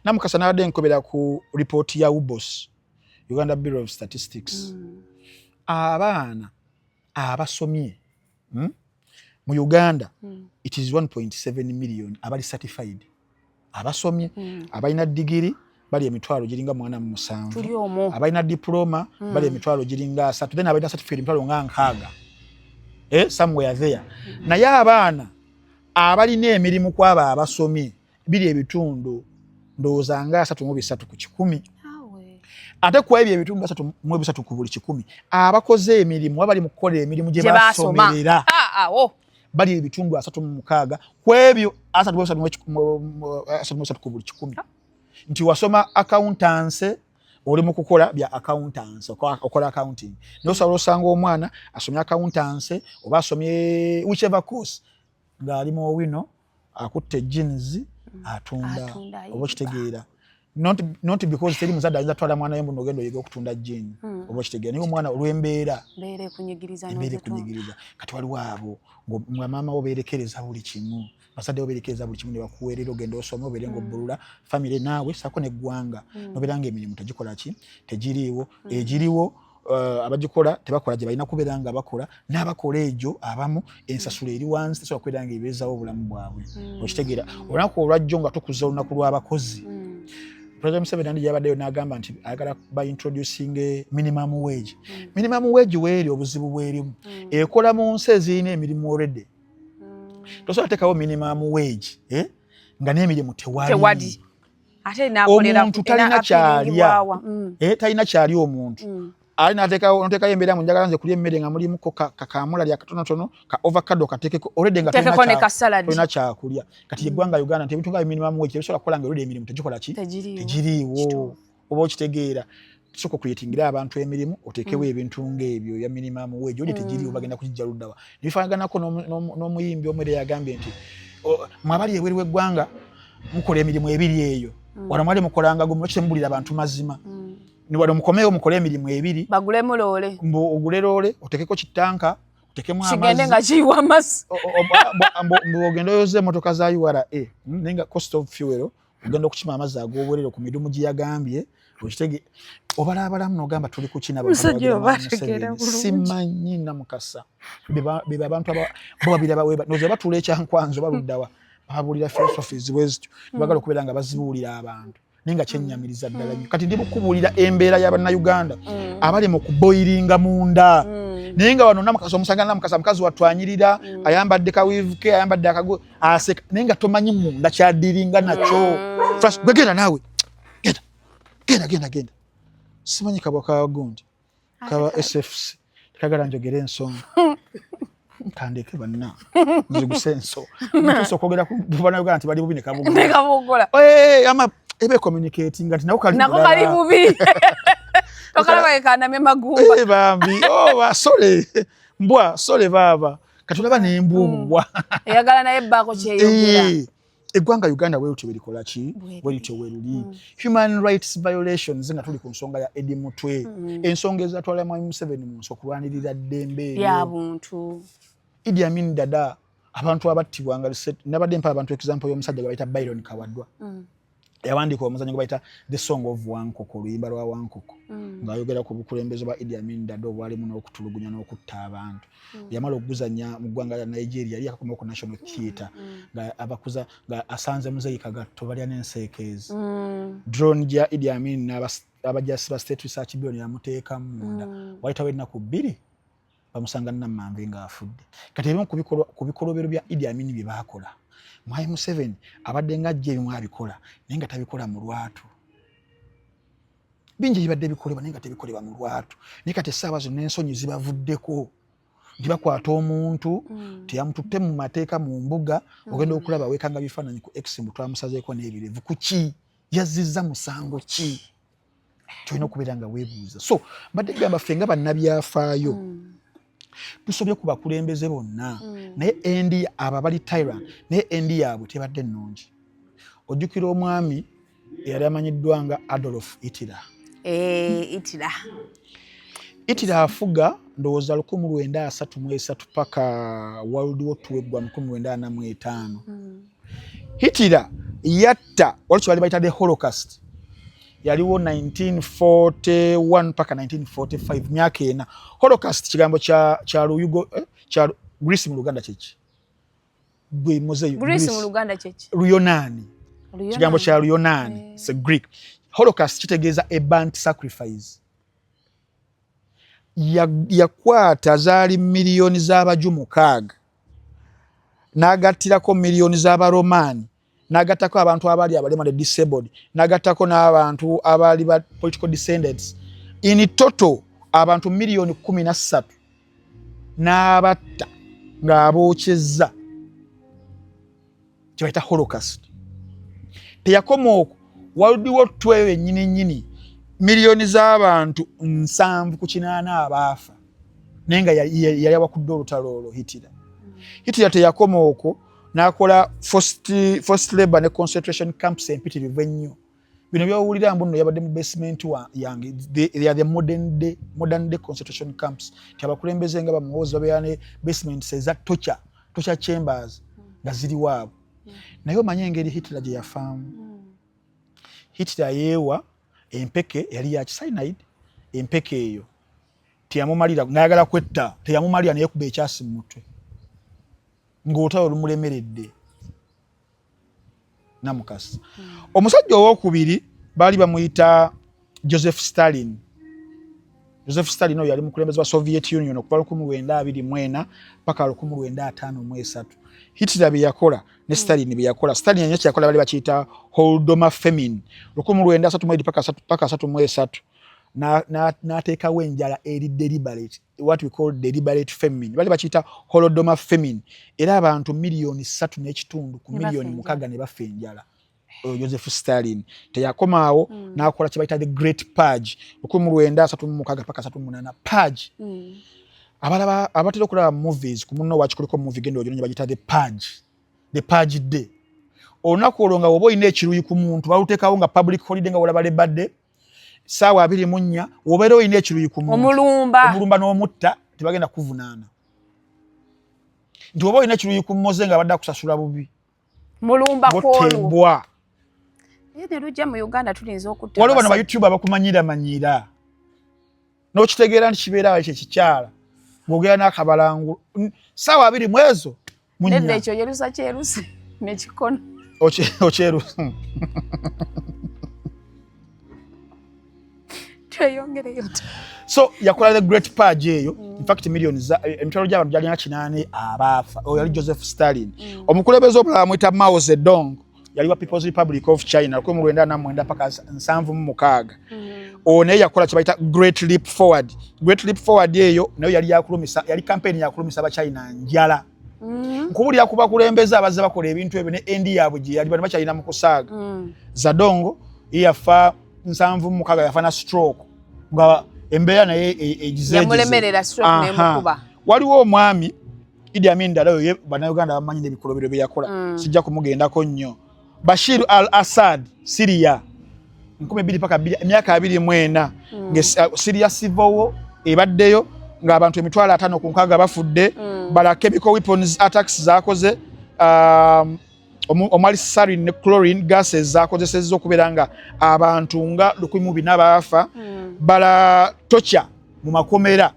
Namukasa, nabadde nkobera ku ripooti ya UBOS, Uganda Bureau of Statistics. Abaana abasomye mu Uganda, it is 1.7 million abali certified, abasomye. Abalina digiri bali emitwalo giringa 47. Tuli omwo. Abalina diploma bali emitwalo giringa 30, then abalina certificate emitwalo nga 60, somewhere there. Naye abaana abalina emirimu kwabo abasomye biri ebitundu ndowooza nga 33 ku kikumi. Awe. Ate ku ebyo ebitundu 33 ku buli kikumi abakoze emirimu oba bali mu kukola emirimu gye gye basoma. Basomerera, Ah, awo. bali ebitundu 36 ku ebyo 33 ku buli kikumi. Nti wasoma accountancy, oli mu kukola bya accountancy, okola accounting, naye osobola osanga omwana asomye accountancy oba asomye whichever course ng'ali mu Owino akutte jeans atunda. Atunda. Oba okitegeera? Not because teri muzadde ayinza twala mwana we mbuno ogenda oyiga okutunda jean, oba okitegeera? Naye omwana olw'embeera, Mbeera ekunyigiriza embeera n'ozitunda. ekunyigiriza. Kati waliwo abo nga maama wo beerekereza buli kimu, bazadde bo beerekereza buli kimu ne bakuweerera ogenda osome, obeere ng'obbulula famire naawe saako n'eggwanga, nobeera ng'emirimu tegikola ki, tegiriiwo. Egiriwo, abagikola tebakola gye balina kubeera nga bakola, n'abakola egyo abamu ensasula eri wansi, tesobola kubeera nga ebeezawo obulamu bwabwe. Okitegeera? Olunaku olwajjo nga tukuza olunaku lw'abakozi, President Museveni andi yabaddeyo n'agamba nti ayagala ba introducing minimum wage. Minimum wage weeri obuzibu bwerimu, ekola mu nsi ezirina emirimu already. Tosobola teekawo minimum wage, eh? Nga n'emirimu tewali. Tewali. Ate nakolera Omuntu talina kyalya. Eh, talina kyali omuntu. Ali nateekawo, noteekayo embeera mu njagala nze kulya emmere nga mulimuko kakamulali akatonotono, ka avocado kateekeko already nga Teekeko ne ka salad. Tolina kyakulya. Kati eggwanga Uganda nti ebintu nga minimum wage tebisobola kukola nga already emirimu tegikola ki? Tegiriiwo. Tegiriiwo. Kituufu. Oba okitegeera? Sooka okucreatingira abantu emirimu, oteekewo ebintu ng'ebyo ebya minimum wage oli tegiriiwo, bagenda kugijja luddawa? Nebifaanaganako n'omuyimbi omu era yagambye nti mwe abali ebweru w'eggwanga mukola emirimu ebiri eyo, wano mwali mukolanga gumu, lwaki temubulira abantu mazima? Ni wano mukomewo mukole emirimu ebiri. Bagulemu loole. Mbu ogule loole, otekeko kitanka, otekemu kigende amazzi nga kiyiwa amazzi. Mbu ogende oyoze emotoka za URA, naye nga cost of fuel, ogenda okukima amazzi ag'obwerere ku midumu gye yagambye. Okitege obalaabalamu n'ogamba tuli ku kina. Musajja oba ategeera bulungi. Simanyi Namukasa, beba abantu bo babiraba weba noza batuula ekyankwanzi oba luddawa, babuulira philosophies bwe zityo, bagala okubeera nga bazibuulira abantu, naye nga kyennyamiriza ddala nnyo. Kati ndi bukubuulira embeera y'Abannayuganda abali mu kuboilinga munda, naye nga wano Namukasa omusanga, Namukasa mukazi watwanyirira, ayambadde kawiivu ke, ayambadde akago, aseka, naye nga tomanyi munda kyadiringa nakyo. Gwe genda naawe, genda genda genda genda. Simanyi kabwa ka gundi kaba SFC tekagala njogere ensonga, kandeke banna nziguse enso ntuuse okwogera ku Bannayuganda nti bali bubi ne kabugola. Ne kabugola. Eh, ama ebe communicating nti nako kali nako bulala. Kali bubi, tokalaba kekanamye magumba. Eh, bambi, oh, ba sole mbwa sole baaba kati olaba nembwa obubwa. Eyagala naye ebbaako kyeyogera. Eh, eggwanga Uganda bwe likola ki? Bwe bwe lityo bwe luli. Human rights violations, nga tuli ku nsonga ya Eddie Mutwe, ensonga ezatwala Mwami Museveni mu nsi okulwanirira ddembe lya eryo. Buntu. Idi Amin Dada, abantu abattibwanga, nabadde mpa abantu example y'omusajja gwe bayita Byron Kawadwa, yawandiika omuzannyo gwe bayita The Song of Wankoko, oluyimba lwa Wankoko, ng'ayogera ku bukulembeze bwa Idi Amin Dada obwalimu n'okutulugunya n'okutta abantu. Yamala okuguzannya mu ggwanga lya Nigeria, yali yakakomawo ku National Theatre nga abakuza nga asanze Muzeyi Kagatto balya n'enseekeezi. Drone gya Idi Amin n'abajasi ba State Research Bureau yamuteekamu munda. Wayitawo ennaku 2 bamusanga Nammanve ng'afudde. Kati ebimu ku bikolobero bya Idi Amin bye baakola, Mwami Museveni abadde ng'ajja ebimu abikola naye nga tabikola mu lwatu. Bingi ebibadde bikolebwa naye nga tebikolebwa mu lwatu, naye kati essaawa zonna ensonyi zibavuddeko nti bakwata omuntu teyamututte mu mateeka mu mbuga. Ogenda okulaba weekanga bifaananyi ku X mbu twamusazeeko n'ebirevu. Ku ki? Yazizza musango ki? Kyolina okubeera nga weebuuza. So mbadde gamba ffe nga bannabyafaayo tusobye ku bakulembeze bonna, naye endi abo abali tyrant, naye endi yaabwe tebadde nnungi. Ojjukira omwami eyali amanyiddwa nga Adolf Hitler? Hitler. Hitler afuga ndowooza 1933 paka World War II eggwa 1945. Hitler yatta, waliwo kye bali bayita the Holocaust, yaliwo 1941 paka 1945, myaka 4. Holocaust kigambo kya Luyugo, kya Greece. Mu Luganda kyeki? Gwe muzeeyi. Greece mu Luganda kyeki? Luyonaani. Kigambo kya Luyonaani. It's a Greek. Holocaust kitegeeza a burnt sacrifice. Yakwata zaali miliyoni z'abaju 6, n'agattirako miliyoni z'abaromaani, n'agattako abantu abaali abalema, the disabled, n'agattako n'abantu abaali ba political descendants. In total abantu miliyoni 13 n'abatta ng'abookyezza, kyebayita Holocaust. Teyakoma okwo, World War II eyo yennyini nnyini, miliyoni z'abantu 70 ku 8 abaafa, naye nga yali awakudde olutalo olwo Hitler. Hitler teyakoma okwo, n'akola forced labor ne concentration camps empitirivu ennyo. Bino byowulira mbu nno yabadde mu basement yange, they are the modern day concentration camps, ti abakulembeze nga bamuhoozi babeera ne basements eza torture chambers nga ziri waabwe. Naye omanye engeri Hitler gye yafaamu? Hitler yeewa empeke yali ya cyanide. Empeke eyo teyamumalira, ngayagala kwetta, teyamumalira, naye kuba ekyasi mu mutwe ng'olutalo lumulemeredde namukasa. Omusajja owokubiri baali bamuyita Joseph Stalin. Joseph Stalin oyo yali mukulembeze wa Soviet Union okuva 1924 paka 1953. Hitler bye yakola ne Stalin bye yakola, Stalin yenye kyeyakola bali bakiyita Holodomor, famine, 1932 paka 33, n'ateekawo enjala eri deliberate, what we call deliberate famine, bali bakiyita Holodomor famine, era abantu miliyoni 3.5 ku miliyoni 6 ne bafa enjala. Oyo Joseph Stalin teyakomaawo, n'akola kye bayita the Great Purge, 1936 paka 38. Purge, abalaba abatera okulaba movies, ku munno wakikuliko movie, genda oginonya, bagiyita The Purge, the Purge Day. Olunaku olwo nga woba olina ekiruyi ku muntu, baluteekawo nga public holiday, nga wolaba Labor Day, saawa 24, wobeera olina ekiruyi ku muntu, omulumba. Omulumba n'omutta, tebagenda kuvunaana. Nti oba olina ekiruyi ku Moze nga badde akusasula bubi, mulumba kwolwo. Botembwa. Naye ne lujja mu Uganda, tulinza okutta Waliwo bano ba abasajja. YouTube abakumanyira manyira n'okitegeera nti kibeera awo ekyo ekikyala ng'ogera n'akabalangu saawa abiri mu ezo Nedda. Munya. Ekyo yerusa kyerusi nekikono. Okyeru. Tweyongereyo. So yakola the Great Purge eyo. In fact millions emitwalo gy'abantu gyalina 80 abaafa. Oyo yali Joseph Stalin. Omukulembeze omulala amuyita Mao Zedong, yali wa People's Republic of China, 1949 paka 76. Ono naye yakola kye bayita Great Leap Forward. Great Leap Forward eyo nayo yali yakulumisa, yali campaign yakulumisa abachina njala. Nkubulira ku bakulembeze abazze bakola ebintu ebyo ne endi yaabwe gye yali, bano bakyalina mu kusaaga. Zedong ye yafa 76, yafa na stroke, nga embeera naye egize. Yamulemerera, stroke nemukuba. Waliwo omwami Idi Amin Dada, oyo ye Bannayuganda bamanyi n'ebikolobero bye yakola. Sijja kumugendako nnyo. Bashir al Assad, Syria, 2000 paka emyaka 24, nga Syria civil war ebaddeyo ng'abantu 506,000 bafudde. Bala chemical weapons attacks zakoze, omwali sarin ne chlorine gases zakozesezza okubeera nga abantu nga 1400 baafa. Bala torture mu makomera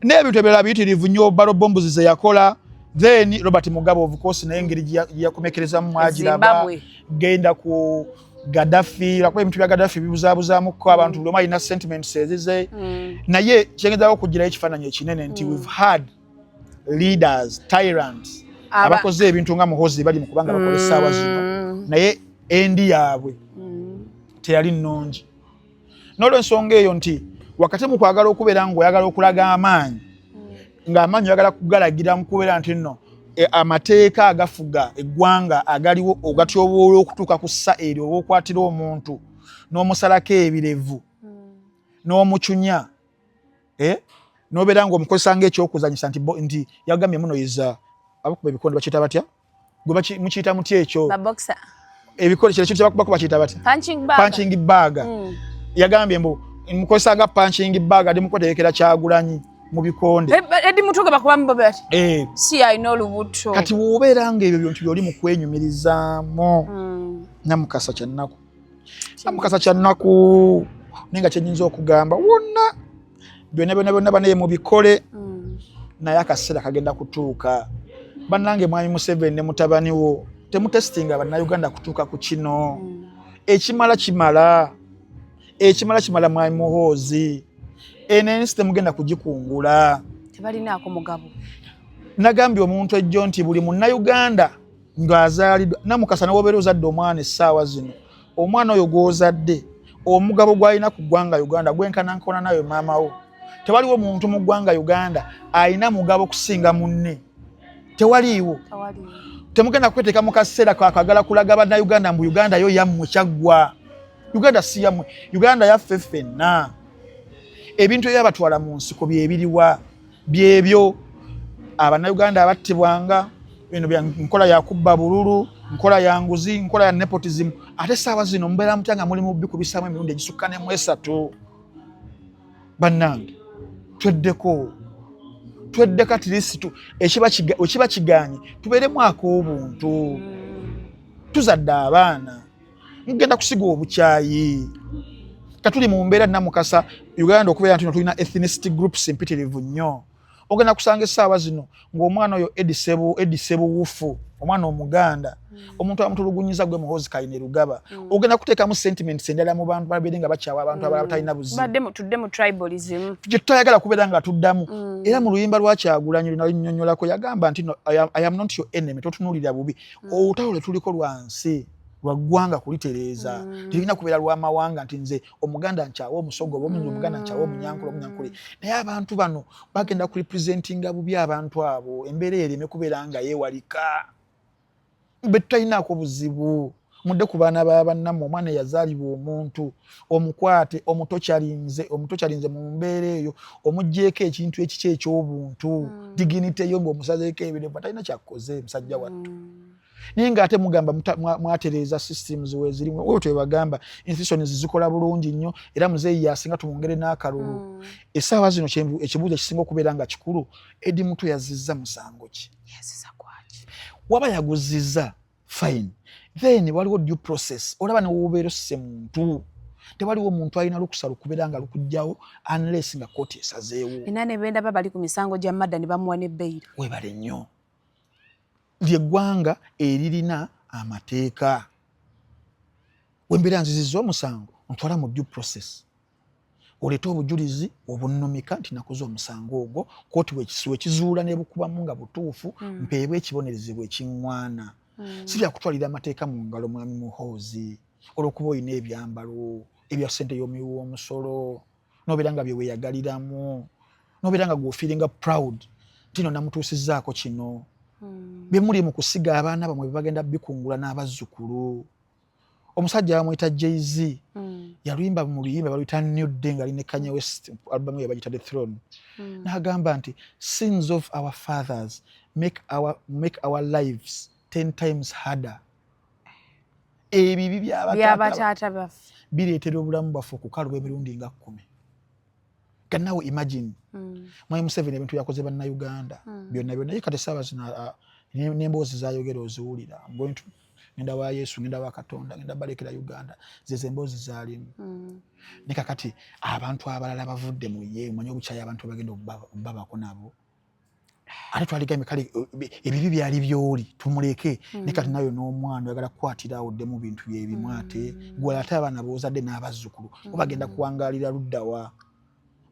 n'ebintu ebirala biyitirivu nnyo, barrel bombs ze yakola. Then Robert Mugabe, of course, naye engeri gye yakomekerezamu mwagiraba. Zimbabwe. Genda ku Gaddafi, lwakuba ebintu bya Gaddafi bibuzaabuzaamukko abantu, buli omu alina sentiments ezize. Naye kyengezaako okugirayo ekifaananyi ekinene nti we've had leaders, tyrants, abakoze ebintu nga Muhozi bali mu kubanga bakola essaawa zino, naye endi yaabwe teyali nnungi. N'olwensonga eyo nti wakati mu kwagala okubeera ng'oyagala okulaga amaanyi, ng'amaanyi oyagala kugalagira mu kubeera nti nno amateeka agafuga eggwanga agaliwo ogatyoboola okutuuka ku ssa eryo oba okwatira omuntu n'omusalako ebirevu n'omucunya, n'obeera ng'omukozesa ng'ekyokuzanyisa nti yagambye muno yiza abakuba ebikonde bakiyita batya? Gwe mukiyita mutya ekyo? Ba boxer. Ebikole kino ekintu kyebakubako bakiyita batya? Punching bag. Punching bag. Yagambye mbu Mukozesa nga punching bag, ali mukuterekera Kyagulanyi mu bikonde. Eddie Mutwe bakubamu bati si alina olubuto. Kati wobeera nga ebyo bintu byoli mu kwenyumirizaamu, Namukasa, kyannaku, Namukasa, kyannaku. Naye nga kyenyinza okugamba, wonna byonna byonna byonna banaye mubikole, naye akaseera kagenda kutuuka. Bannange, mwami Museveni ne mutabani wo, temutesitinga Bannayuganda kutuuka ku kino. Ekimala kimala, ekimala kimala. Mwami Muhoozi, eno ensi temugenda kugikungula. Tebalinaako mugabo. Nagambye omuntu ejjo nti buli Munnayuganda ng'azaaliddwa, Namukasa, newobeera ozadde omwana essaawa zino, omwana oyo gw'ozadde omugabo gw'alina ku ggwanga Uganda gwenkanankana nawe maama wo. Tewaliwo muntu mu ggwanga Uganda alina mugabo kusinga munne, tewaliiwo. Temugenda kweteeka mu kaseera kakagala kulaga Bannayuganda mbu Uganda yo yammwe. Kyaggwa. Uganda si yammwe, Uganda yaffe ffenna. Ebintu ebyabatwala mu nsiko byebiriwa? Byebyo Abannayuganda abattibwanga. Bino nkola yakubba bululu, nkola ya nguzi, nkola ya nepotism. Ate saawa zino mubeera mutya nga muli mubbi kubisaamu emirundi egisukka nemu esatu? Bannange, tweddeko, tweddeko. At least ekiba kiganye tubeeremu ak'obuntu. Tuzadde abaana, mugenda kusiga obukyayi. Katuli mu mbeera, Namukasa, Uganda okubeera nti tulina ethnicity groups mpitirivu nnyo. Ogenda kusanga essaawa zino ng'omwana oyo Edi Sebuwufu, omwana Omuganda, omuntu amutulugunyiza gwe Muhoozi Kainerugaba. Ogenda kuteekamu sentiments endala mu bantu, babeere nga bakyawa abantu abalala batalina buzibu. Tudde mu tribalism. Gye tutayagala kubeera nga tuddamu. Era mu luyimba lwa Kyagulanyi lunalunyonnyolako, yagamba nti, "I am not your enemy, totunuulira bubi." Olutalo lwe tuliko lwansi lwa ggwanga kulitereeza, terulina kubeera lw'amawanga nti nze Omuganda nkyawa Omusogo, oba Omuganda nkyawa Omunyankole, Omunyankole. Naye abantu bano bagenda kurepresentinga bubi abantu abo. Embeera ereme kubeera nga yeewalika be tutalinaako buzibu. Mudde ku baana ba bannammwe. Omwana eyazaalibwa omuntu omukwate, omuto kyalinze, omuto kyalinze mu mbeera eyo, omuggyeko ekintu ekiki eky'obuntu, dignity yo, ng'omusazeeko ebirevu, atalina kyakkoze musajja wattu. Naye ng'ate mugamba mwatereeza systems weziri, wewe twebagamba institutions zikola bulungi nnyo, era muzeeyi yasinga, tumwongere n'akalulu. Essaawa zino ekibuuzo ekisinga okubeera nga kikulu, Eddie Mutwe yazizza musango ki? Waba yaguzizza, fine, then waliwo due process. Olaba newobeera osse muntu, tewaliwo muntu alina lukusa lukubeera nga lukugjawo unless nga kooti esazeewo. Era ne bendaba bali ku misango gya murder ne bamuwa ne bail. Webale nnyo. Lyeggwanga eririna amateeka. Wembeera nzizizza omusango, ntwala mu due process, oleete obujulizi obunnumika nti nakoze omusango ogwo. Kooti wekizuula nebukubamu nga butuufu, mpeebwe ekibonerezebwa ekiŋŋwana. Si byakutwalira amateeka mu ngalo, mwami Muhoozi, olwokuba olina ebyambalo ebya ssente y'omuwi w'omusolo, nobeera nga byeweeyagaliramu, nobeera nga gw'ofeelinga proud nti no namutuusizzaako kino. Bye muli mu kusiga abaana bamwe bebagenda bikungula n'abazzukulu. Omusajja bamwyita Jay-Z, yaluyimba mu luyimba baluyita New Day, nga ali ne Kanye West, album ye bagiyita The Throne, n'agamba nti, "Sins of our fathers make our lives 10 times harder." Ebibi byabataata baffe bireetera obulamu bwaffe okukaluba emirundi nga 10. Kanawe imagine, mwami Museveni ebintu byakoze Bannayuganda byonna byonna. Ye kati essaawa zino n'emboozi zayogera oziwulira, "I'm going to, ngenda wa Yesu, ngenda wa Katonda, ngenda balekera Uganda." Zezo emboozi zaalimu. Ne kakati abantu abalala bavudde mu ye, omanyi obukyayi abantu bagenda obbabako nabo. Ate twaligambye kale ebibi byali byoli tumuleke, ne kati nayo n'omwana oyagala kukwatira awo ddemu bintu byebimu. Ate gwe, ate abaana b'ozadde n'abazzukulu bo bagenda kuwangaalira luddawa?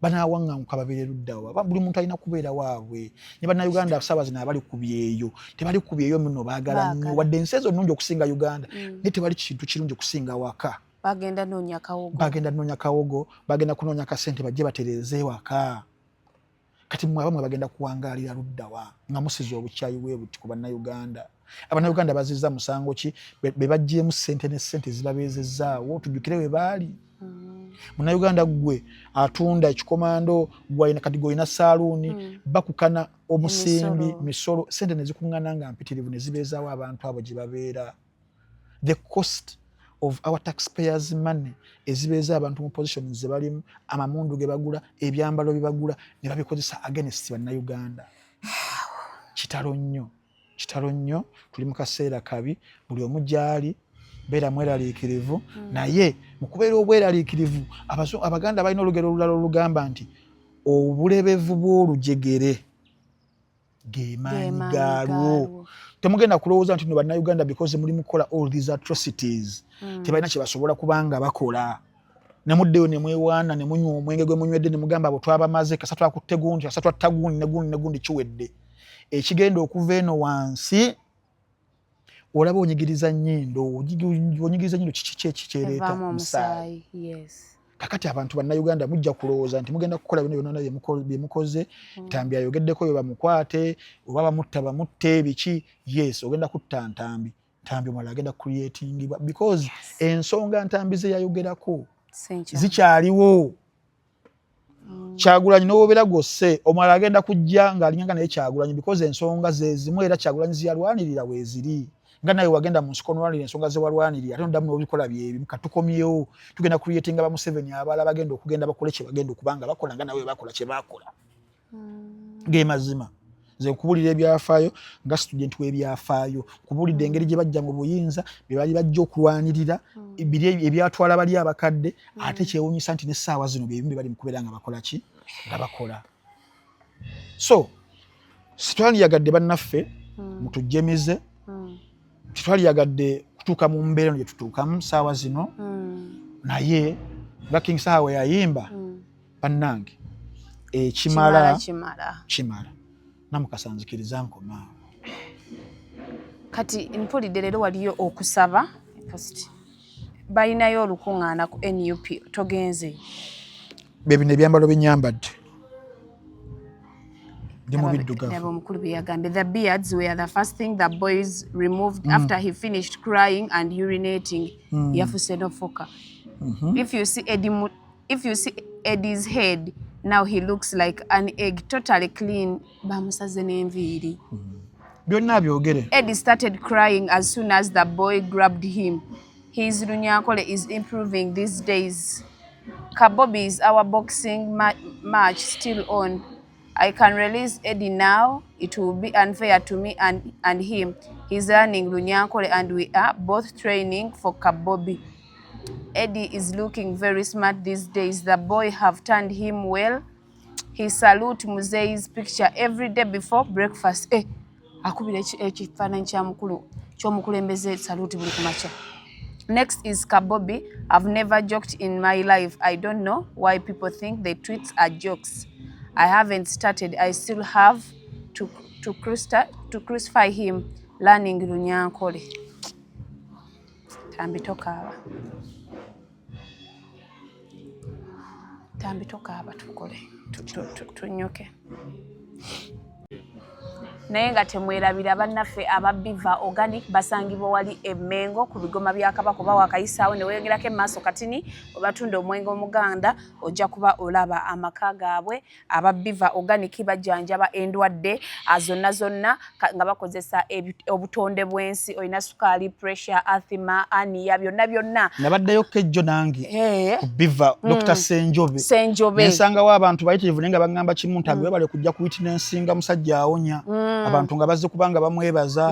Banaawaŋŋanguka babeere luddawa? Buli muntu alina kubeera waabwe. Ne Bannayuganda saawa zino abali ku byeyo, tebali ku byeyo muno, baagala nnyo, wadde ensi ezo nnungi okusinga Uganda, naye tewali kintu kirungi okusinga waka. Bagenda noonya kawogo. Bagenda kunoonya kawogo, bagenda kunoonya kasente bajje batereeze ewaka. Kati mmwe abamwe bagenda kuwangaalira luddawa nga musiza obukyayi bwe buti ku Bannayuganda? Abannayuganda bazizza musango ki be baggyemu ssente ne ssente zibabeezezzaawo? Tujjukire we baali. Munnayuganda ggwe atunda ekikomando, gwalina kati gwolina saaluuni, bakukana omusimbi, misolo, sente ne zikuŋŋaana nga mpitirivu ne zibeezaawo abantu abo gye babeera. The cost of our taxpayers' money ezibeeza abantu mu positions ze balimu, amamundu ge bagula, ebyambalo bye bagula, ne babikozesa against Bannayuganda. Kitalo nnyo, kitalo nnyo. Tuli mu kaseera kabi. Buli omu gyali beera mweraliikirivu. Naye mu kubeera obweraliikirivu, Abaganda balina olugero olulala olugamba nti obulebevu bw'olujegere ge maanyi gaalwo. Temugenda kulowooza nti no Bannayuganda, because muli mukukola all these atrocities, tebalina kye basobola kubanga bakola. Nemuddeyo nemwewaana, nemunywa omwenge gwe munywedde, nemugamba abo twabamaze, kasa twakutte gundi, kasa twatta gundi ne gundi ne gundi, kiwedde. Ekigenda okuva eno wansi, olaba onyigiriza nnyindo, onyigiriza nnyindo, kiki ekikyereeta? Musaayi. Kakati abantu Bannayuganda mujja kulowooza nti mugenda kukola bino byonna byemukoze. Ntambi ayogeddeko yo, bamukwate oba bamutta, bamutte biki. Yes, ogenda kutta Ntambi, Ntambi omulala agenda creatingibwa, because ensonga Ntambi ze yayogerako zikyaliwo. Kyagulanyi nowobeera gwosse, omulala agenda kujja ng'alinganga naye Kyagulanyi, because ensonga zezimu era Kyagulanyi ziyalwanirira weeziri. Nga nawe wagenda mu nsiko nolwanirira ensonga zewalwanirira, ate noddamu n'obikola byebimu. Katukomyewo, tugenda creatinga ba Museveni abalala bagenda okugenda bakole kye bagenda okubanga bakola, nga nawe bakola kye bakola. Ge mazima. Nze nkubulira ebyafaayo nga student w'ebyafaayo, nkubulidde engeri gye bajja mu buyinza, bye bali bajja okulwanirira, biri ebyatwala bali abakadde. Ate kyewunyisa nti n'essaawa zino byebimu bye bali mu kubeera nga bakola ki, nga bakola. So sitwaliyagadde bannaffe mutujjemize, tetwaliyagadde kutuuka mu mbeera eno gye tutuukamu saawa zino. Naye nga King Saha we yayimba, bannange, ekimala kimala. Namukasa, nzikiriza nkomaawo. Kati mpulidde leero waliyo okusaba post, balinayo olukuŋŋaana ku NUP, togenze? Bye bino ebyambalo byenyambadde, ndi mu biddugavu. Omukulu bye yagambye, "The beards were the first thing the boys removed after he finished crying and urinating." Yafuse nofoka. If you see Eddie's head now, he looks like an egg, totally clean. Bamusaze n'enviiri. Byonna byogere. Eddie started crying as soon as the boy grabbed him. His Runyankole is improving these days. Kabobi, is our boxing match still on? I can release Eddie now. It will be unfair to me and him. He's learning Runyankole and we are both training for Kabobi. Eddie is looking very smart these days. The boy have turned him well. He salute Muzei's picture every day before breakfast." Eh, akubira ekifaananyi kya mukulu ky'omukulembeze saluti buli kumakya. Next is Kabobi. I've never joked in my life. I don't know why people think the tweets are jokes. I haven't started. I still have to crucify him. Learning Runyankole. Tambi tokaaba. Tambi tokaaba, tukole. Tunnyuke. Naye nga temwerabira, bannaffe aba Biva Organic basangibwa wali Emmengo ku bigoma bya Kabaka, oba wakayisaawo ne weeyongerako emmaaso katini, webatunda omwenge omuganda, ojja kuba olaba amaka gaabwe. Aba Biva Organic bajjanjaba endwadde zonna zonna nga bakozesa obutonde bw'ensi. Olina sukaali, pressure, asthma, hernia, byonna byonna. Nabaddeyo kejjo nange ku Biva, Dr Senjobe. Senjobe. Nensangawo abantu bayitirivu, naye nga baŋŋamba kimu nti webale kujja ku witnessinga musajja awonya. Abantu nga bazze kubanga bamwebaza.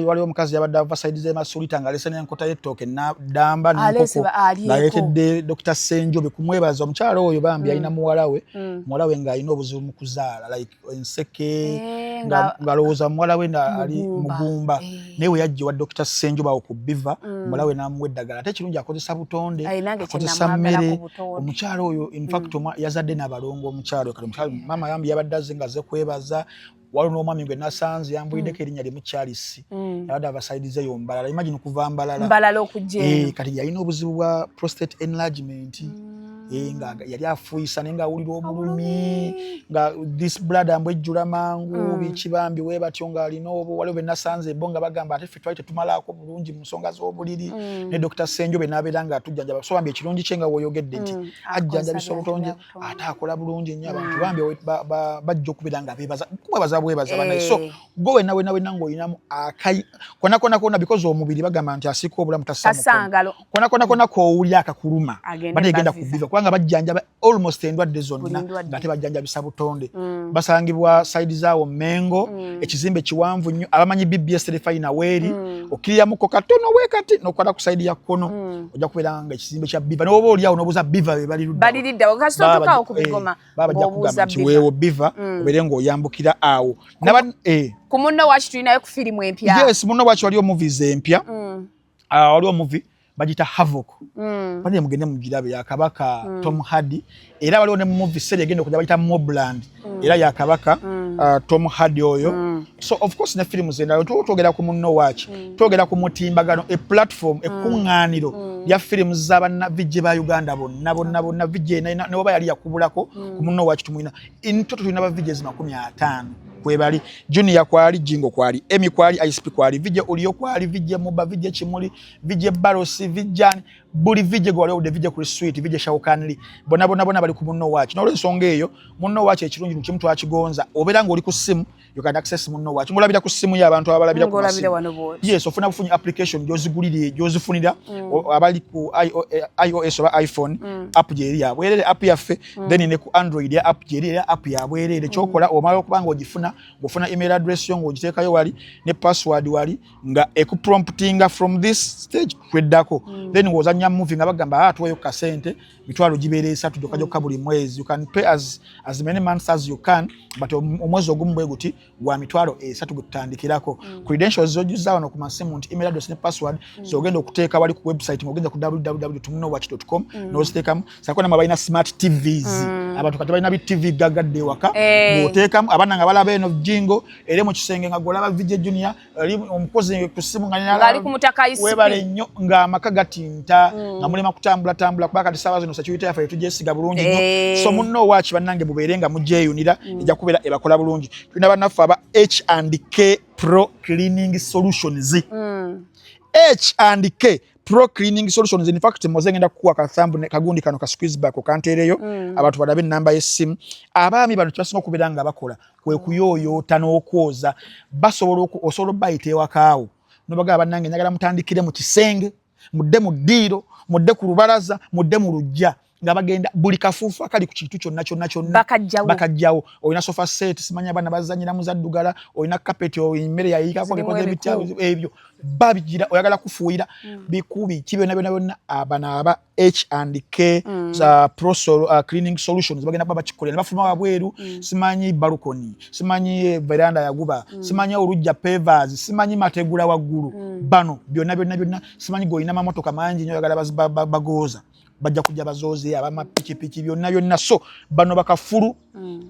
Waliwo omukazi yabadde ava side z'Emasulita ng'alese n'enkota y'ettooke ddamba n'enkoko, ng'aleetedde Dr Senjobe kumwebaza. Omukyala oyo bambi alina muwala we, muwala we ng'alina obuzibu mu kuzaala, like enseke, ng'alowooza muwala we ali mugumba, naye we yajja wa Dr Senjobe awo ku Biva, muwala we n'amuwa eddagala. Ate ekirungi akozesa butonde, akozesa mmere. Omukyala oyo in fact yazadde n'abalongo. Omukyala oyo kati maama yambi yabadde azze nga azze kwebaza. Waliwo n'omwami gwe nasanze yambuliddeko erinnya limu, Charles. Yabadde ava side zeyo Mbalala. Imagine, kuva Mbalala. Mbalala okujja. Kati yalina obuzibu bwa prostate enlargement. Nga yali afuuyisa naye ng'awulira obulumi, nga this bladder mbu ejjula mangu. Biki bambi we batyo ng'alina obwo. Waliwo be nasanze bo nga bagamba ate ffe twali tetumalaako bulungi mu nsonga z'obuliri ne Dr. Senjobe n'abeera nga atujjanjaba. So bambi ekirungi kye nga woyogedde nti ajjanjabisa obutonde, ate akola bulungi nnyo. Abantu bambi bajja okubeera nga beebaza, kubwebaza bwebaza banaye. So gwe wenna wenna wenna ng'olinamu akai kona kona kona, because omubiri bagamba nti asiika obulamu tassa mukono, kona kona kona k'owulira akakuluma, bane genda ku Biva, kubanga bajjanjaba almost endwadde zonna nga tebajjanjabisa butonde. Basangibwa side zaawo Mengo, ekizimbe kiwanvu nnyo. Abamanyi BBS Terefayina weeri, okkiriramuko katono weekati n'okwata ku side ya kkono, ojja kubeera nga ekizimbe kya Biva. N'oba oliawo n'obuuza Biva be bali ludda. Baba bajja kugamba nti weewo Biva, obeere ng'oyambukira awo. Ku Munno Waki tulinayo ku firimu empya. Yes, Munno Waki waliwo movies empya. Waliwo movie bagita Havoc. Bane mugende mugirabe, ya Kabaka Tom Hardy. Era waliwo ne movie series egenda okujja bagita Mobland, era ya Kabaka Tom Hardy oyo. So of course ne films endala. Twogera ku Munno Waki, twogera ku mutimbagano, e platform, ekkuŋŋaaniro lya films z'abanna VJ ba Uganda bonna bonna bonna. VJ ne waba yali yakubulako, ku Munno Waki tumulina. In total tulina ba VJs 50 kwebali. Junior kwali, Jingo kwali, Emi kwali, ICP kwali, VJ Ulio kwali, VJ Muba, VJ Kimuli, VJ Barosi, VJ buli VJ gwe wali owudde, VJ Chris Sweet, VJ Shaukanli, bonna bonna bonna bali ku Munno Waki. N'olwensonga eyo, Munno Waki ekirungi kimu twakigonza, obeera ng'oli ku ssimu, you can access Munno Waki ng'olabira ku ssimu y'abantu abalabira ku masimu. Yes, ofuna bufunyi application gy'ozigulira, gy'ozifunira. Abali ku iOS oba iPhone, app gyeri yabwerere, app yaffe. Then ne ku Android ya app gyeri, era app yabwerere. Kyokola omala okuba nga ogifuna, ng'ofuna email address yo ng'ogiteekayo wali ne password wali, nga ekupromptinga from this stage tweddako. Then ng'ozannya movie nga bagamba, ah, tuweyo kasente mitwalo gibeera 3 gyokka gyokka buli mwezi. You can pay as many months as you can, but omwezi ogumu bwe guti gwa 30,000 gwe tutandikirako. Credentials zojjuza wano ku masimu nti email address ne password zogenda okuteeka wali ku website ng'ogenda ku www.munowatch.com n'oziteekamu. Sako namwe balina smart TVs, abantu kati balina bi TV gagadde ewaka, ng'oteekamu abaana nga balaba eno Jingo eri mu kisenge nga gwolaba VJ Junior eri omukozi ku ssimu nga Ali ku mutaka ICP. Webale nnyo ng'amaka gatinta, nga mulema kutambula tambula, kuba kati saawa zino security yaffe tugyesiga bulungi nnyo. So Munno Waki bannange, mubeere nga mugyeyunira, ejja kubeera ebakola bulungi. Tulina bannaffe aba H and K Pro Cleaning Solutions. H and K Pro Cleaning Solutions. In fact, moze ngenda kukuwa kathambu kagundi kano ka squeeze back okanteereyo, abantu balabe ennamba y'essimu. Abaami bano kyebasinga okubeera nga bakola kwe kuyooyoota n'okwoza. Basobola osobola obbayita ewakaawo nobagamba, bannange njagala mutandikire mu kisenge, mudde mu ddiiro, mudde ku lubalaza, mudde mu luggya, nga bagenda buli kafuufu akali ku kintu kyonna kyonna kyonna. Bakajjawo. Bakajjawo. Olina sofa set, simanya abaana bazanyira muzaddugala, olina kapeti, emmere yayiikako, Zirimu bikoze bitya, ebiku. Ebyo babigira. Oyagala kufuuyira bikubi ki, byonna byonna byonna, abano aba H and K za Pro Cleaning Solutions bagenda kuba bakikolera ne bafuluma wabweru. Simanyi balcony, simanyi veranda yaguba, simanyi olujja pavers, simanyi mategula waggulu, bano byonna byonna byonna. Simanyi gweolina amamotoka mangi nnyo, oyagala bagooza, bajja kujja bazooze, abamapikipiki, byonna byonna. So bano bakafulu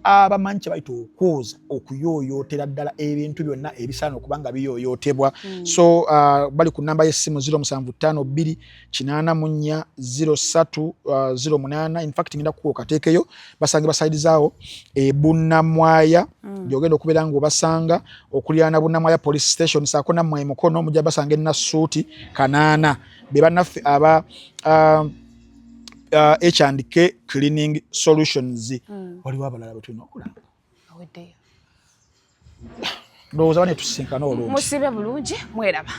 abamanyi kye bayita okwoza, okuyooyootera ddala ebintu byonna ebisaana okuba nga biyooyootebwa. So bali ku namba y'essimu 0752 84 03 08. In fact, ngenda kukuwa okateekeyo. Basange basaidizaawo e Bunnamwaya, gyogenda okubeera ng'obasanga okuliraana Bunnamwaya Police Station, saako nammwe Mukono mujja basanga Enassuuti Kanaana. Be bannaffe aba H&K Cleaning Solutions. Waliwo abalala betulina okulanga? Aweddeyo. Ndowooza bane tusinkana olwo. Musibe bulungi, mweraba.